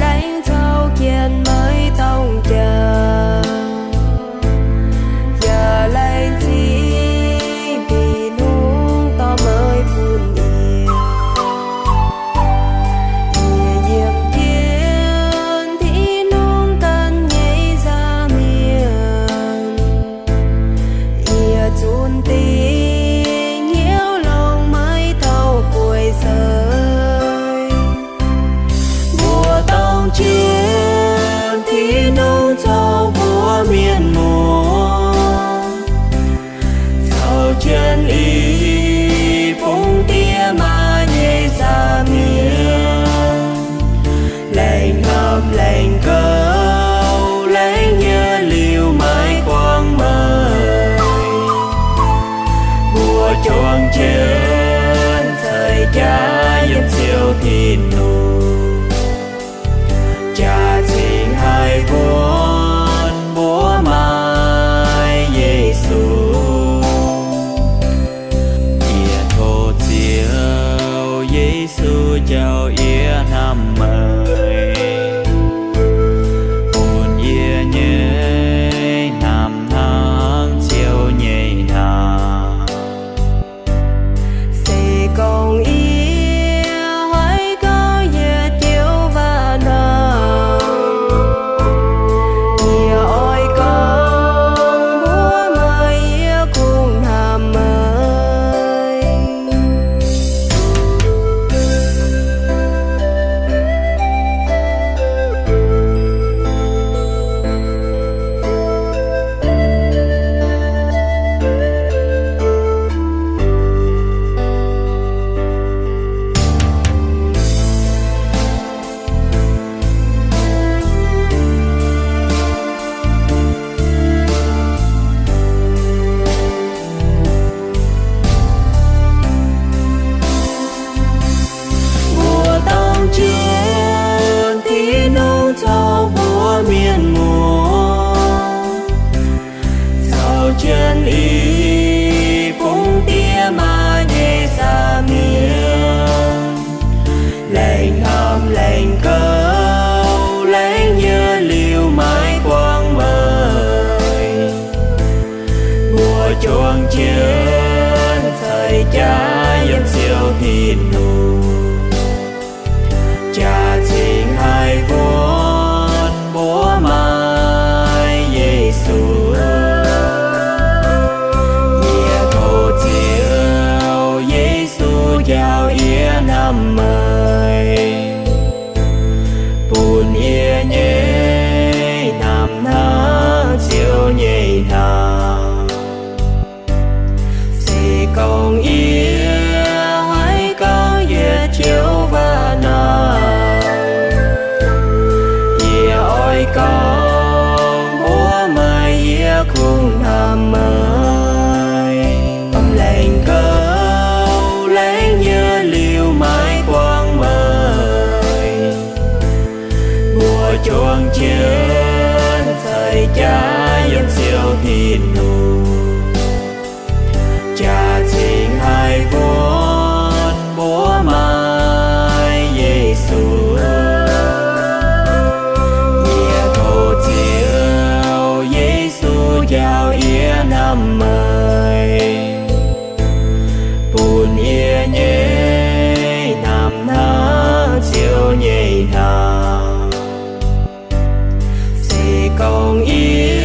Yesu njaaux yie hnamv meih, bun yie nyei hnamv hnangv Ziouv nyei hnamv. Se gorngv yie haih gorngv yietc joux waac hnangv, yie oix gorngv mbuox meih yie kungx hnamv meih. Mbuo dangh jienv Tin-Hungh caux mbuo mienh muoz, caux jienv i bung diex maa nyei saah mienh, laengz hnamv, laengz gouv, laengz nyei liuz maiv buangh meih. Mbuo juangc jienv ceix jaax yiem Ziouv Tin-Hungh, jaax-zingh haih wuonv mbuox maaih Yesu. Yie tov Ziouv Yesu njaaux yie hnamv meih, bun yie nyei hnamv hnangv Ziouv nyei hnamv. Se gorngv yie haih gorngv yietc joux waac hnangv, yie oix gorngv mbuox meih yie kungx hnamv meih. Laengz gouv laengz nyei liuz maiv buangh meih. Mbuo juangc jienv ceix jaax yiem Ziouv Tin-Hungh, jaax-zingh haih wuonv mbuox maaih Yesu. Yie tov Ziouv Yesu njaaux yie hnamv meih, bun yie nyei hnamv hnangv Ziouv nyei hnamv. Se gorngv yie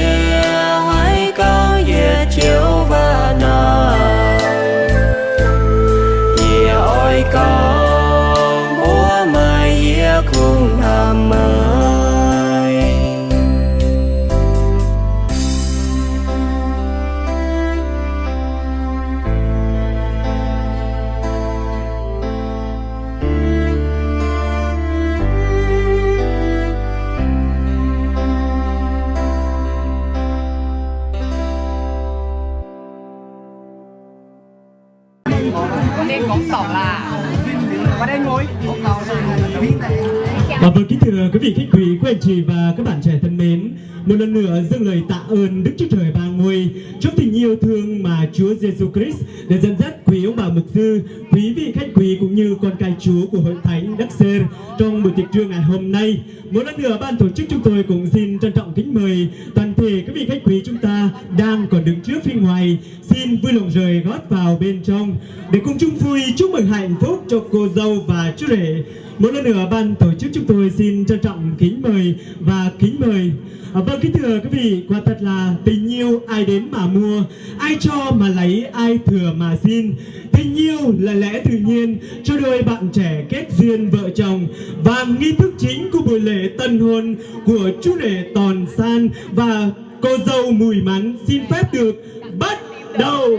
haih gorngv yietc joux waac hnangv, yie oix gorngv mbuox meih yie kungx hnamv meih. Và vâng, kính thưa quý vị khách quý, quý anh chị và các bạn trẻ thân mến, một lần nữa dâng lời tạ ơn Đức Chúa Trời Ba Ngôi trong tình yêu thương mà Chúa Giêsu Christ đã dẫn dắt quý ông bà mục sư, quý vị khách quý cũng như con cái Chúa của Hội Thánh Đắk Ser trong buổi tiệc trưa ngày hôm nay. Một lần nữa, ban tổ chức chúng tôi cũng xin trân trọng kính mời toàn thể quý vị khách quý chúng ta đang còn đứng trước phía ngoài, xin vui lòng rời gót vào bên trong để cùng chung vui chúc mừng hạnh phúc cho cô dâu và chú rể. Một lần nữa, ban tổ chức chúng tôi xin trân trọng kính mời và kính mời. À, vâng, kính thưa quý vị, quả thật là tình yêu ai đến mà mua, ai cho mà lấy, ai thừa mà xin. Tình yêu là lẽ tự nhiên cho đôi bạn trẻ kết duyên vợ chồng và nghi thức chính của buổi lễ tân hôn của chú rể Tòn San và cô dâu Mùi Mắn xin phép được bắt đầu.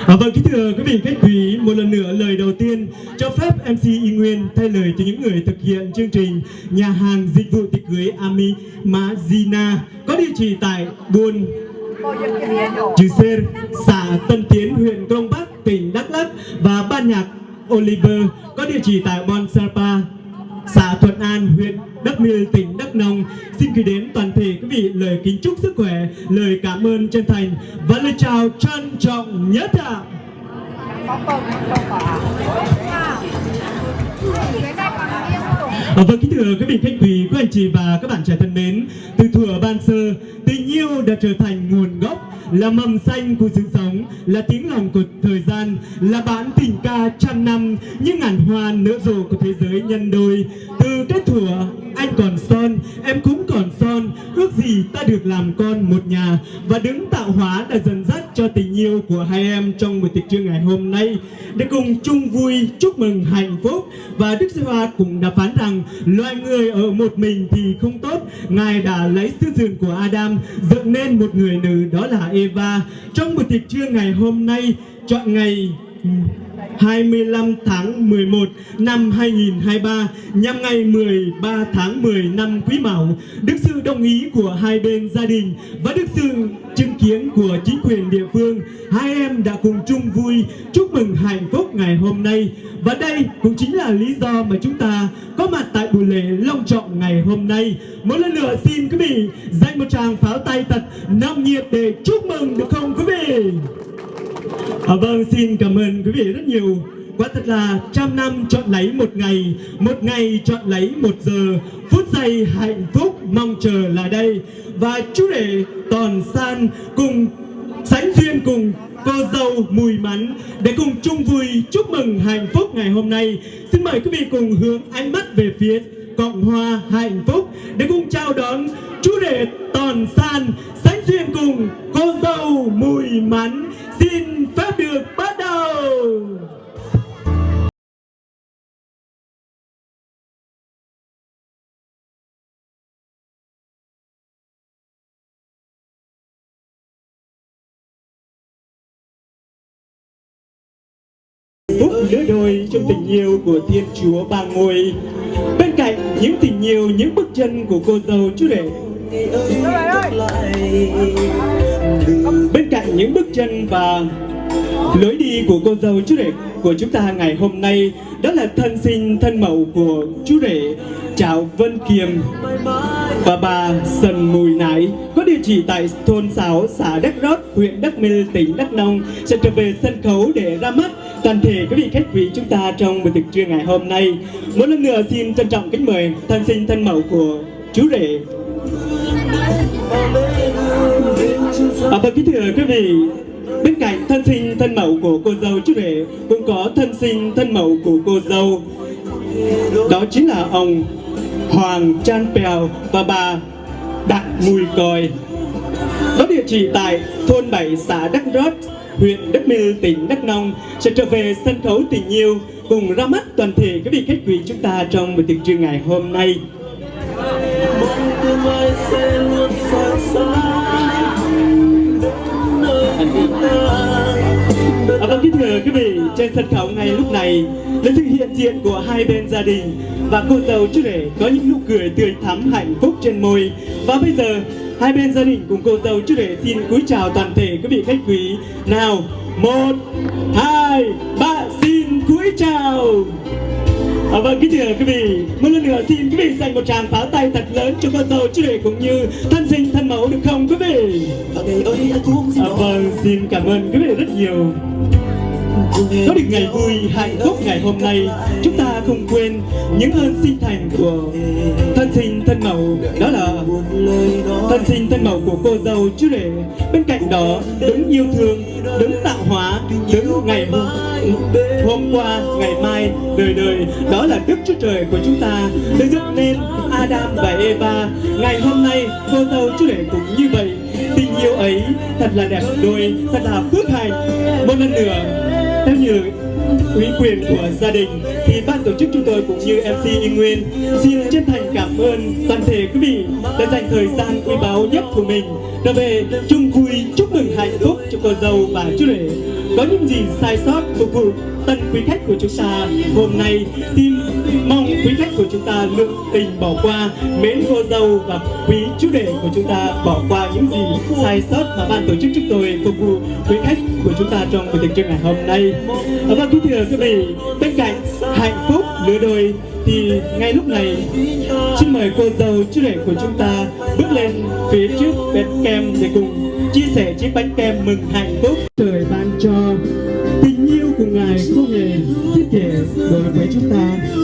À, vâng, kính thưa quý vị khách quý, một lần nữa lời đầu tiên cho phép em xê Y Nguyên thay lời cho những người thực hiện chương trình nhà hàng dịch vụ tiệc cưới Ami Mazina có địa chỉ tại Buôn Chư Sêr, xã Tân Tiến, huyện Krông Bắc, tỉnh Đắk Lắk và ban nhạc Oliver có địa chỉ tại Bon Sarpa, xã Thuận An, huyện Đắk Miêu, tỉnh Đắk Nông xin gửi đến toàn thể quý vị lời kính chúc sức khỏe, lời cảm ơn chân thành và lời chào trân trọng nhất ạ. Ờ, vâng, kính thưa quý vị khách quý, quý anh chị và các bạn trẻ thân mến, từ thuở ban sơ, tình yêu đã trở thành nguồn gốc, là mầm xanh của sự sống, là tiếng lòng của thời gian, là bản tình ca trăm năm, những ngàn hoa nở rộ của thế giới nhân đôi. Từ cái thuở anh còn son, em cũng còn son, ước gì ta được làm con một nhà. Và đấng tạo hóa đã dẫn dắt cho tình yêu của hai em trong buổi tiệc trưa ngày hôm nay để cùng chung vui chúc mừng hạnh phúc. Và Đức Giê-hô-va cũng đã phán rằng loài người ở một mình thì không tốt. Ngài đã lấy xương sườn của Adam dựng nên một người nữ, đó là Eva. Trong buổi tiệc trưa ngày hôm nay, chọn ngày hai mươi lăm tháng mười một năm hai nghìn hai mươi ba, nhằm ngày mười ba tháng mười năm Quý Mão, được sự đồng ý của hai bên gia đình và được sự chứng kiến của chính quyền địa phương, hai em đã cùng chung vui chúc mừng hạnh phúc ngày hôm nay. Và đây cũng chính là lý do mà chúng ta có mặt tại buổi lễ long trọng ngày hôm nay. Một lần nữa xin quý vị dành một tràng pháo tay thật nồng nhiệt để chúc mừng được không quý vị? À, vâng, xin cảm ơn quý vị rất nhiều. Quả thật là trăm năm chọn lấy một ngày, một ngày chọn lấy một giờ, phút giây hạnh phúc mong chờ là đây. Và chú rể Tòn San cùng sánh duyên cùng cô dâu Mùi Mắn để cùng chung vui chúc mừng hạnh phúc ngày hôm nay. Xin mời quý vị cùng hướng ánh mắt về phía Cộng hòa Hạnh Phúc để cùng chào đón chú rể Tòn San sánh duyên cùng cô dâu Mùi Mắn. Xin phép được bắt đầu. Phúc lứa đôi trong tình yêu của Thiên Chúa ba ngôi. Bên cạnh những tình yêu, những bước chân của cô dâu chú rể. Bên cạnh những bước chân và lối đi của cô dâu chú rể của chúng ta ngày hôm nay, đó là thân sinh thân mẫu của chú rể Chảo Vân Kiềm và bà Sần Mùi Nải, có địa chỉ tại thôn sáu, xã Đắk Rót, huyện Đắk Miêu, tỉnh Đắk Nông, sẽ trở về sân khấu để ra mắt toàn thể quý vị khách quý chúng ta trong buổi tiệc trưa ngày hôm nay. Một lần nữa xin trân trọng kính mời thân sinh thân mẫu của chú rể. À, vâng, kính thưa quý vị, bên cạnh thân sinh thân mẫu của cô dâu chú rể, cũng có thân sinh thân mẫu của cô dâu. Đó chính là ông Hoàng Chan Pèo và bà Đặng Mùi Còi, có địa chỉ tại thôn bảy, xã Đắk Rót, huyện Đắk Miêu, tỉnh Đắk Nông, sẽ trở về sân khấu tình yêu, cùng ra mắt toàn thể quý vị khách quý chúng ta trong buổi tiệc trưa ngày hôm nay. À, vâng, kính thưa quý vị, trên sân khấu ngay lúc này là sự hiện diện của hai bên gia đình và cô dâu chú rể có những nụ cười tươi thắm hạnh phúc trên môi. Và bây giờ, hai bên gia đình cùng cô dâu chú rể xin cúi chào toàn thể quý vị khách quý. Nào, một, hai, ba, xin cúi chào. À, vâng, kính thưa quý vị, một lần nữa xin quý vị dành một tràng pháo tay thật lớn cho cô dâu chú rể cũng như thân sinh thân mẫu được không quý vị? À, vâng, xin cảm ơn quý vị rất nhiều. Có được ngày vui hạnh phúc ngày hôm nay, chúng ta không quên những ơn sinh thành của thân sinh thân mẫu, đó là thân sinh thân mẫu của cô dâu chú rể. Bên cạnh đó, đấng yêu thương, đấng tạo hóa, đấng ngày hôm, hôm qua, ngày mai, đời đời, đó là Đức Chúa Trời của chúng ta, đã dựng nên Adam và Eva. Ngày hôm nay, cô dâu chú rể cũng như vậy. Tình yêu ấy thật là đẹp đôi, thật là phước hạnh. Một lần nữa, theo như ủy quyền của gia đình, thì ban tổ chức chúng tôi cũng như em xê Y Nguyên xin chân thành cảm ơn toàn thể quý vị đã dành thời gian quý báu nhất của mình ra về chung vui chúc mừng hạnh phúc cho cô dâu và chú rể. Có những gì sai sót phục vụ tận quý khách của chúng ta hôm nay, xin mong quý khách của chúng ta lượng tình bỏ qua, mến cô dâu và quý chú rể của chúng ta bỏ qua những gì sai sót mà ban tổ chức chúng tôi phục vụ quý khách của chúng ta trong buổi tiệc trưa ngày hôm nay. Và kính thưa quý vị, bên cạnh hạnh phúc lứa đôi thì ngay lúc này, xin mời cô dâu chú rể của chúng ta bước lên phía trước bánh kem để cùng chia sẻ chiếc bánh kem mừng hạnh phúc trời ban cho. Tình yêu của ngài Để đối với chúng ta. Tình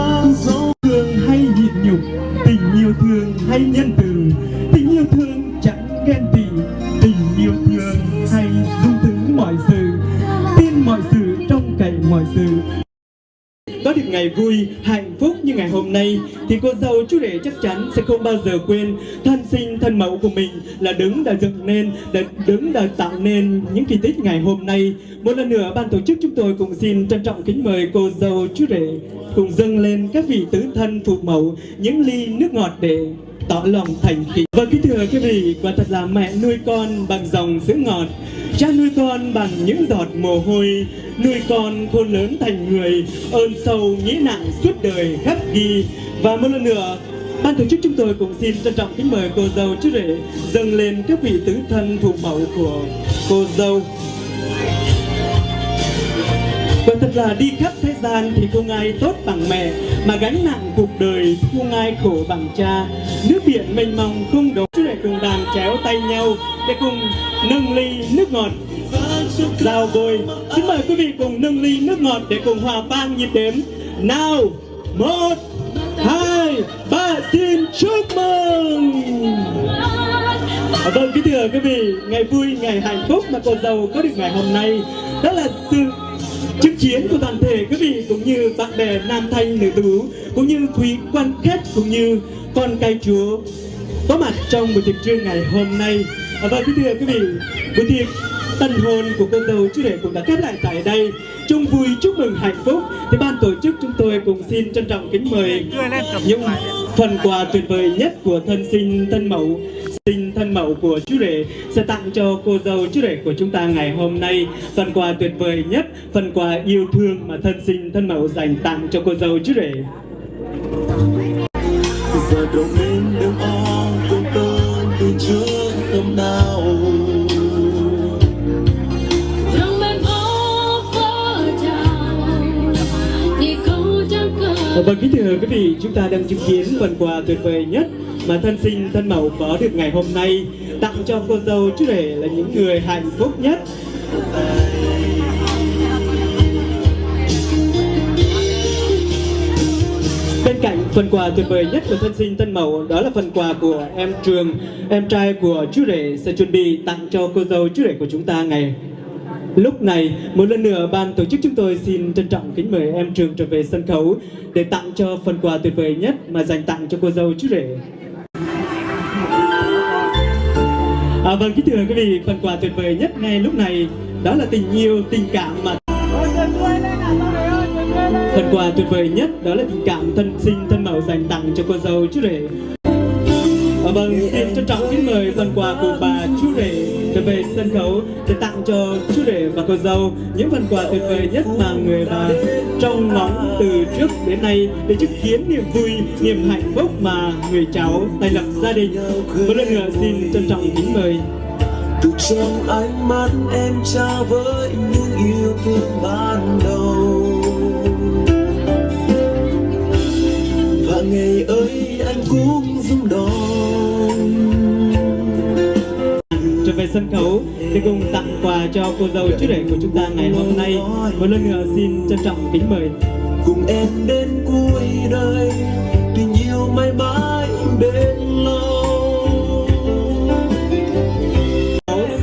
yêu thương hay nhịn nhục, tình yêu thương hay nhân từ, tình yêu thương chẳng ghen tị, tình yêu thương hay dung thứ mọi sự, tin mọi sự, trông cậy mọi sự. Có được ngày vui, hạnh phúc như ngày hôm nay, thì cô dâu chú rể chắc chắn sẽ không bao giờ quên thân sinh thân mẫu của mình là đứng đã dựng nên, đã đứng đã tạo nên những kỳ tích ngày hôm nay. Một lần nữa, ban tổ chức chúng tôi cũng xin trân trọng kính mời cô dâu chú rể cùng dâng lên các vị tứ thân phụ mẫu những ly nước ngọt để tỏ lòng thành kính. Vâng, kính thưa quý vị, quả thật là mẹ nuôi con bằng dòng sữa ngọt, cha nuôi con bằng những giọt mồ hôi, nuôi con khôn lớn thành người, ơn sâu nghĩa nặng suốt đời khắc ghi. Và một lần nữa, ban tổ chức chúng tôi cũng xin trân trọng kính mời cô dâu chú rể dâng lên các vị tứ thân phụ mẫu của cô dâu. Và thật là đi khắp thế gian thì không ai tốt bằng mẹ, mà gánh nặng cuộc đời không ai khổ bằng cha. Nước biển mênh mông không đủ. Chú rể cùng bàn chéo tay nhau để cùng nâng ly nước ngọt giao bôi. Xin mời quý vị cùng nâng ly nước ngọt để cùng hòa vang nhịp đếm. Nào, một, hai, ba, xin chúc mừng. Vâng, kính thưa quý vị, ngày vui, ngày hạnh phúc mà cô dâu có được ngày hôm nay, đó là sự chứng kiến của toàn thể quý vị cũng như bạn bè nam thanh nữ tú, cũng như quý quan khách, cũng như con cái Chúa có mặt trong buổi tiệc trưa ngày hôm nay. À, vâng, kính thưa quý vị, buổi tiệc tân hôn của cô dâu chú rể cũng đã khép lại tại đây. Chung vui chúc mừng hạnh phúc, thì ban tổ chức chúng tôi cũng xin trân trọng kính mời những phần quà tuyệt vời nhất của thân sinh thân mẫu, sinh thân mẫu của chú rể sẽ tặng cho cô dâu chú rể của chúng ta ngày hôm nay. Phần quà tuyệt vời nhất, phần quà yêu thương mà thân sinh thân mẫu dành tặng cho cô dâu chú rể. Vâng, kính thưa quý vị, chúng ta đang chứng kiến phần quà tuyệt vời nhất mà thân sinh thân mẫu có được ngày hôm nay tặng cho cô dâu chú rể là những người hạnh phúc nhất. Bên cạnh phần quà tuyệt vời nhất của thân sinh thân mẫu, đó là phần quà của em Trường, em trai của chú rể sẽ chuẩn bị tặng cho cô dâu chú rể của chúng ta ngày Lúc này, một lần nữa ban tổ chức chúng tôi xin trân trọng kính mời em Trường trở về sân khấu để tặng cho phần quà tuyệt vời nhất mà dành tặng cho cô dâu chú rể. À, vâng, kính thưa quý vị, phần quà tuyệt vời nhất ngay lúc này đó là tình yêu, tình cảm mà phần quà tuyệt vời nhất đó là tình cảm thân sinh thân mẫu dành tặng cho cô dâu chú rể. Vâng, xin trân trọng kính mời phần quà của bà chú rể trở về sân khấu để tặng cho chú rể và cô dâu những phần quà tuyệt vời nhất mà người bà trông ngóng từ trước đến nay để chứng kiến niềm vui, niềm hạnh phúc mà người cháu thành lập gia đình. Một lần nữa xin trân trọng kính mời. Từ trong ánh mắt em trao với những yêu thương ban đầu. Và ngày ấy anh cũng rung động. Trở về sân khấu để cùng tặng quà cho cô dâu chú rể của chúng ta ngày hôm nay. Một lần nữa xin trân trọng kính mời. Cùng em đến cuối đời, tình yêu mãi mãi bền lâu.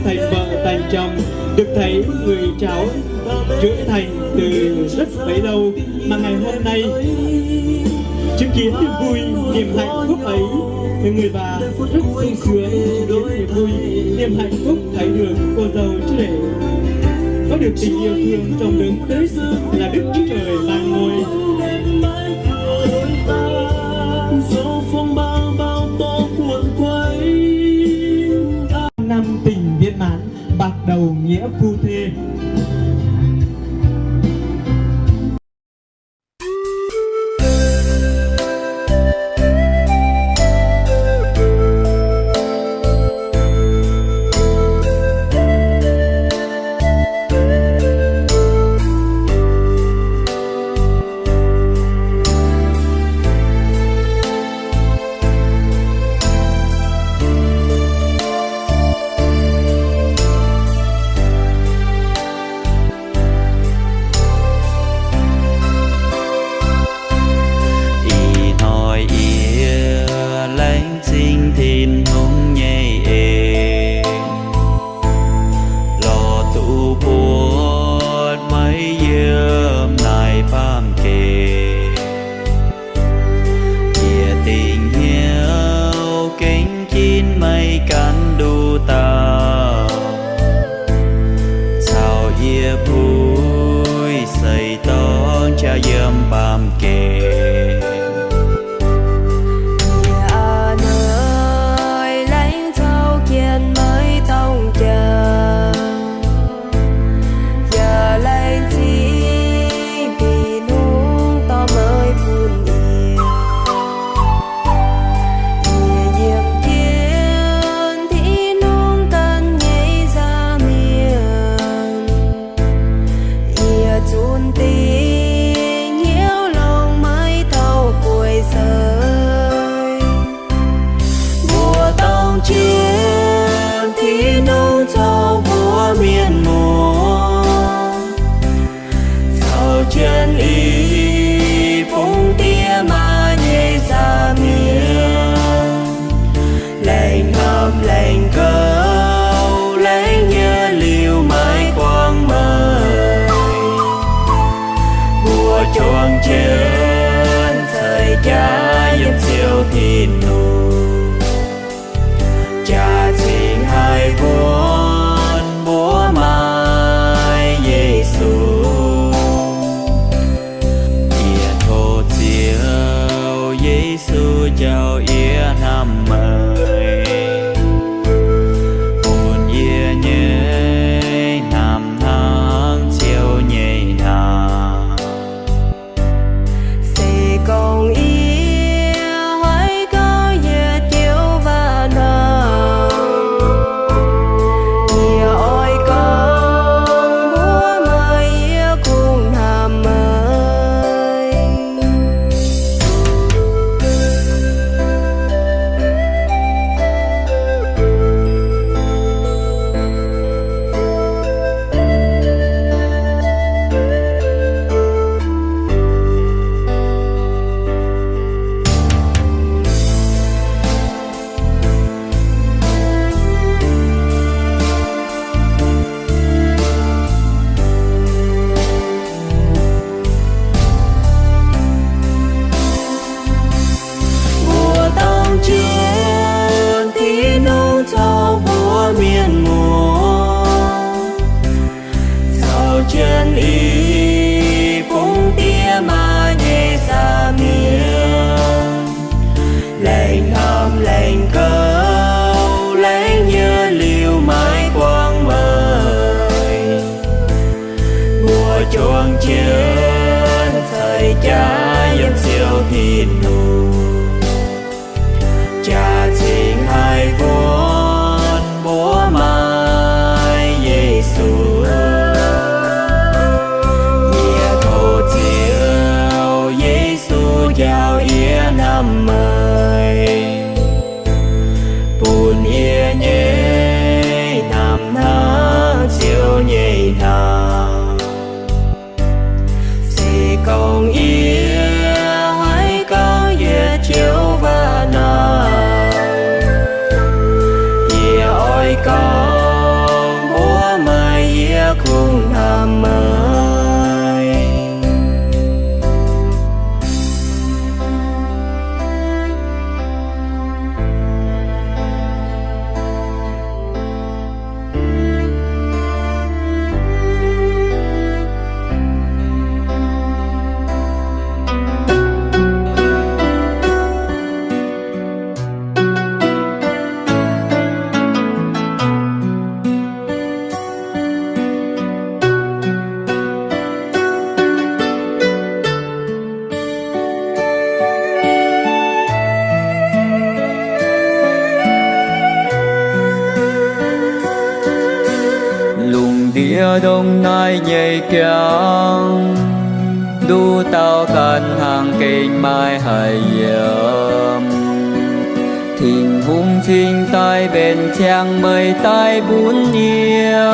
Thành vợ thành chồng, được thấy người cháu trưởng thành từ rất bấy lâu, mà ngày hôm nay chứng kiến niềm vui, niềm hạnh phúc ấy, người bà rất sung sướng chứng kiến niềm vui, niềm hạnh phúc thấy được cô dâu chú rể có được tình yêu thương trong Đấng Christ là Đức Chúa Trời ban ngôi. Năm tình viên mãn bạc đầu nghĩa phu thê. Yie puix seix dorng jaa yiem baamh gen. Yie a'hneiv laengz caux jienv meih dorng jaa, yaac laengz zingh Tin-Hungh dorh meih bun yie. Yie nyiemc jienv Tin-Hungh ganh nyei nza'hmien. Yie zunc dingc hnyouv longc meih taux guei seix. Mbuo dorng jienv Tin-Hungh caux mbuo mienh muoz, caux jienv i bung diex maa nyei nza'hmien, laengz hnamv, laengz gouv, laengz nyei liuz maiv guangc meih. Mbuo juangc jienv ceix jaax yiem Ziouv Tin-Hungh, jaax-zingh haih wuonv mbuo maaiz Yesu. Yie tov Ziouv Yesu njaaux yie hnamv meih, bun yie nyei hnamv hnangv Ziouv nyei hnamv. Se gorngv yie haih gauh yietc joux waac hnamv, yie oix gorngv mbuox meih yie kungx hnamv meih. Mbuo dorng jienv Tin-Hungh caux mbuo mienh muoz, caux jienv i bung diex maa nyei nza'hmien, laengz hnamv laengz gouv, laengz nyei liuz maiv guangc meih. Mbuo juangc jienv ceix jaax yiem Ziouv Tin-Hungh, jaax-zingh haih wuonv mbuo maaiz Yesu. Yie tov Ziouv Yesu njaaux yie hnamv meih, bun yie nyei hnamv hnangv Ziouv nyei hnamv. Se gorngv yie haih gorngv yietc joux waac hnamv, yie oix gorngv mbuox meih yie kungx hnamv meih. Lungh ndiev ndongc naaiv nyei jangx, nduqc dauh ganh hnangv gengh maiv haih yiem. Tin-Hungh cingx daaih mbenc ziangx meih daaih bun yie,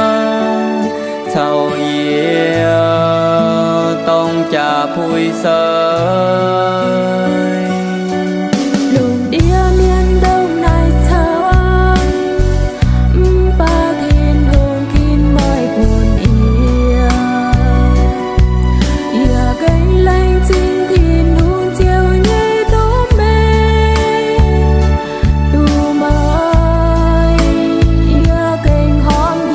caux yie dorng jaax puix seix. Lungh ndiev mienh ndongc naaiv camv, mv baac Tin-Hungh ginv meih bun yie. Yie gengh laengz zingh Tin-Hungh Ziouv nyei doz-mengh. Duqv meih, yie gengh horpc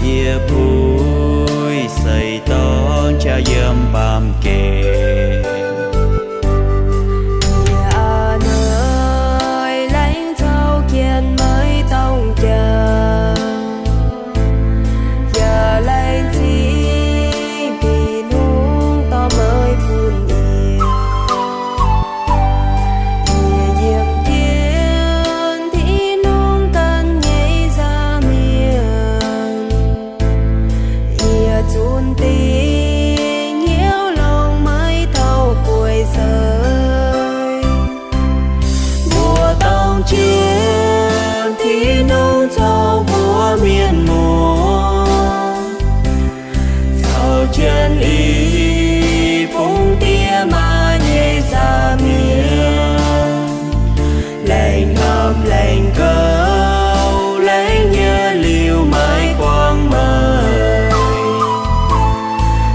Yie puix seix dorng jaa yiem baamh gen. Yie aa hnoi laengz caux jienv meih dongh jauv, yaac laengz zingh Tin-Hungh dorh meih bun yie. Yie yiem jienv Tin-Hungh ganh nyei nza'hmien, yie zunc dingc hnyouv longc meih taux guei seix. Mbuo dongh jienv Tin-Hungh caux mbuo mienh muoz, caux jienv i bung diex maa nyei nza'hmien, laengz hnamv laengz gouv, laengz nyei liuz maiv guangc meih.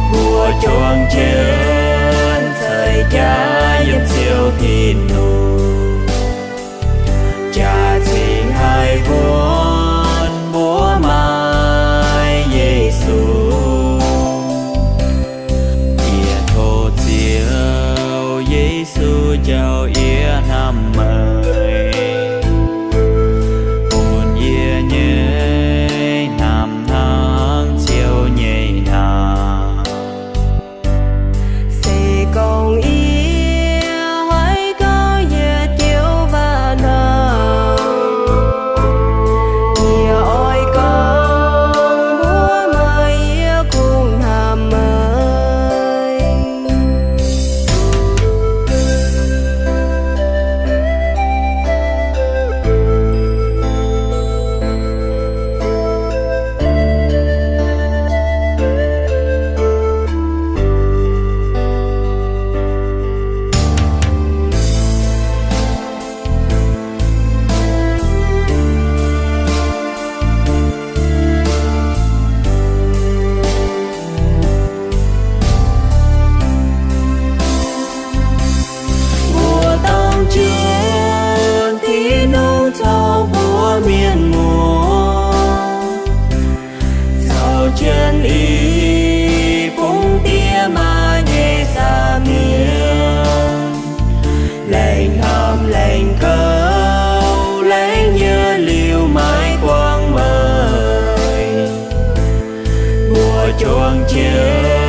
Mbuo juangc jienv ceix jaax yiem Ziouv Tin-Hungh, jaax-zingh haih wuonv mbuo maaiz Yesu. Yie tov Ziouv Yesu jauv yie hnamv meih, bun yie nyei hnamv hnangv Ziouv nyei hnamv. Se gorngv yie hoiz gorngv yietc joux waac hnamv, yie oix gorngv mbuox meih yie kungx hnamv meih. Mbuo dongh jienv Tin-Hungh caux mbuo mienh muoz, caux jienv i bung diex maa nyei nza'hmien, laengz hnamv laengz gouv, laengz nyei liuz maiv guangc meih. Mbuo juangc jienv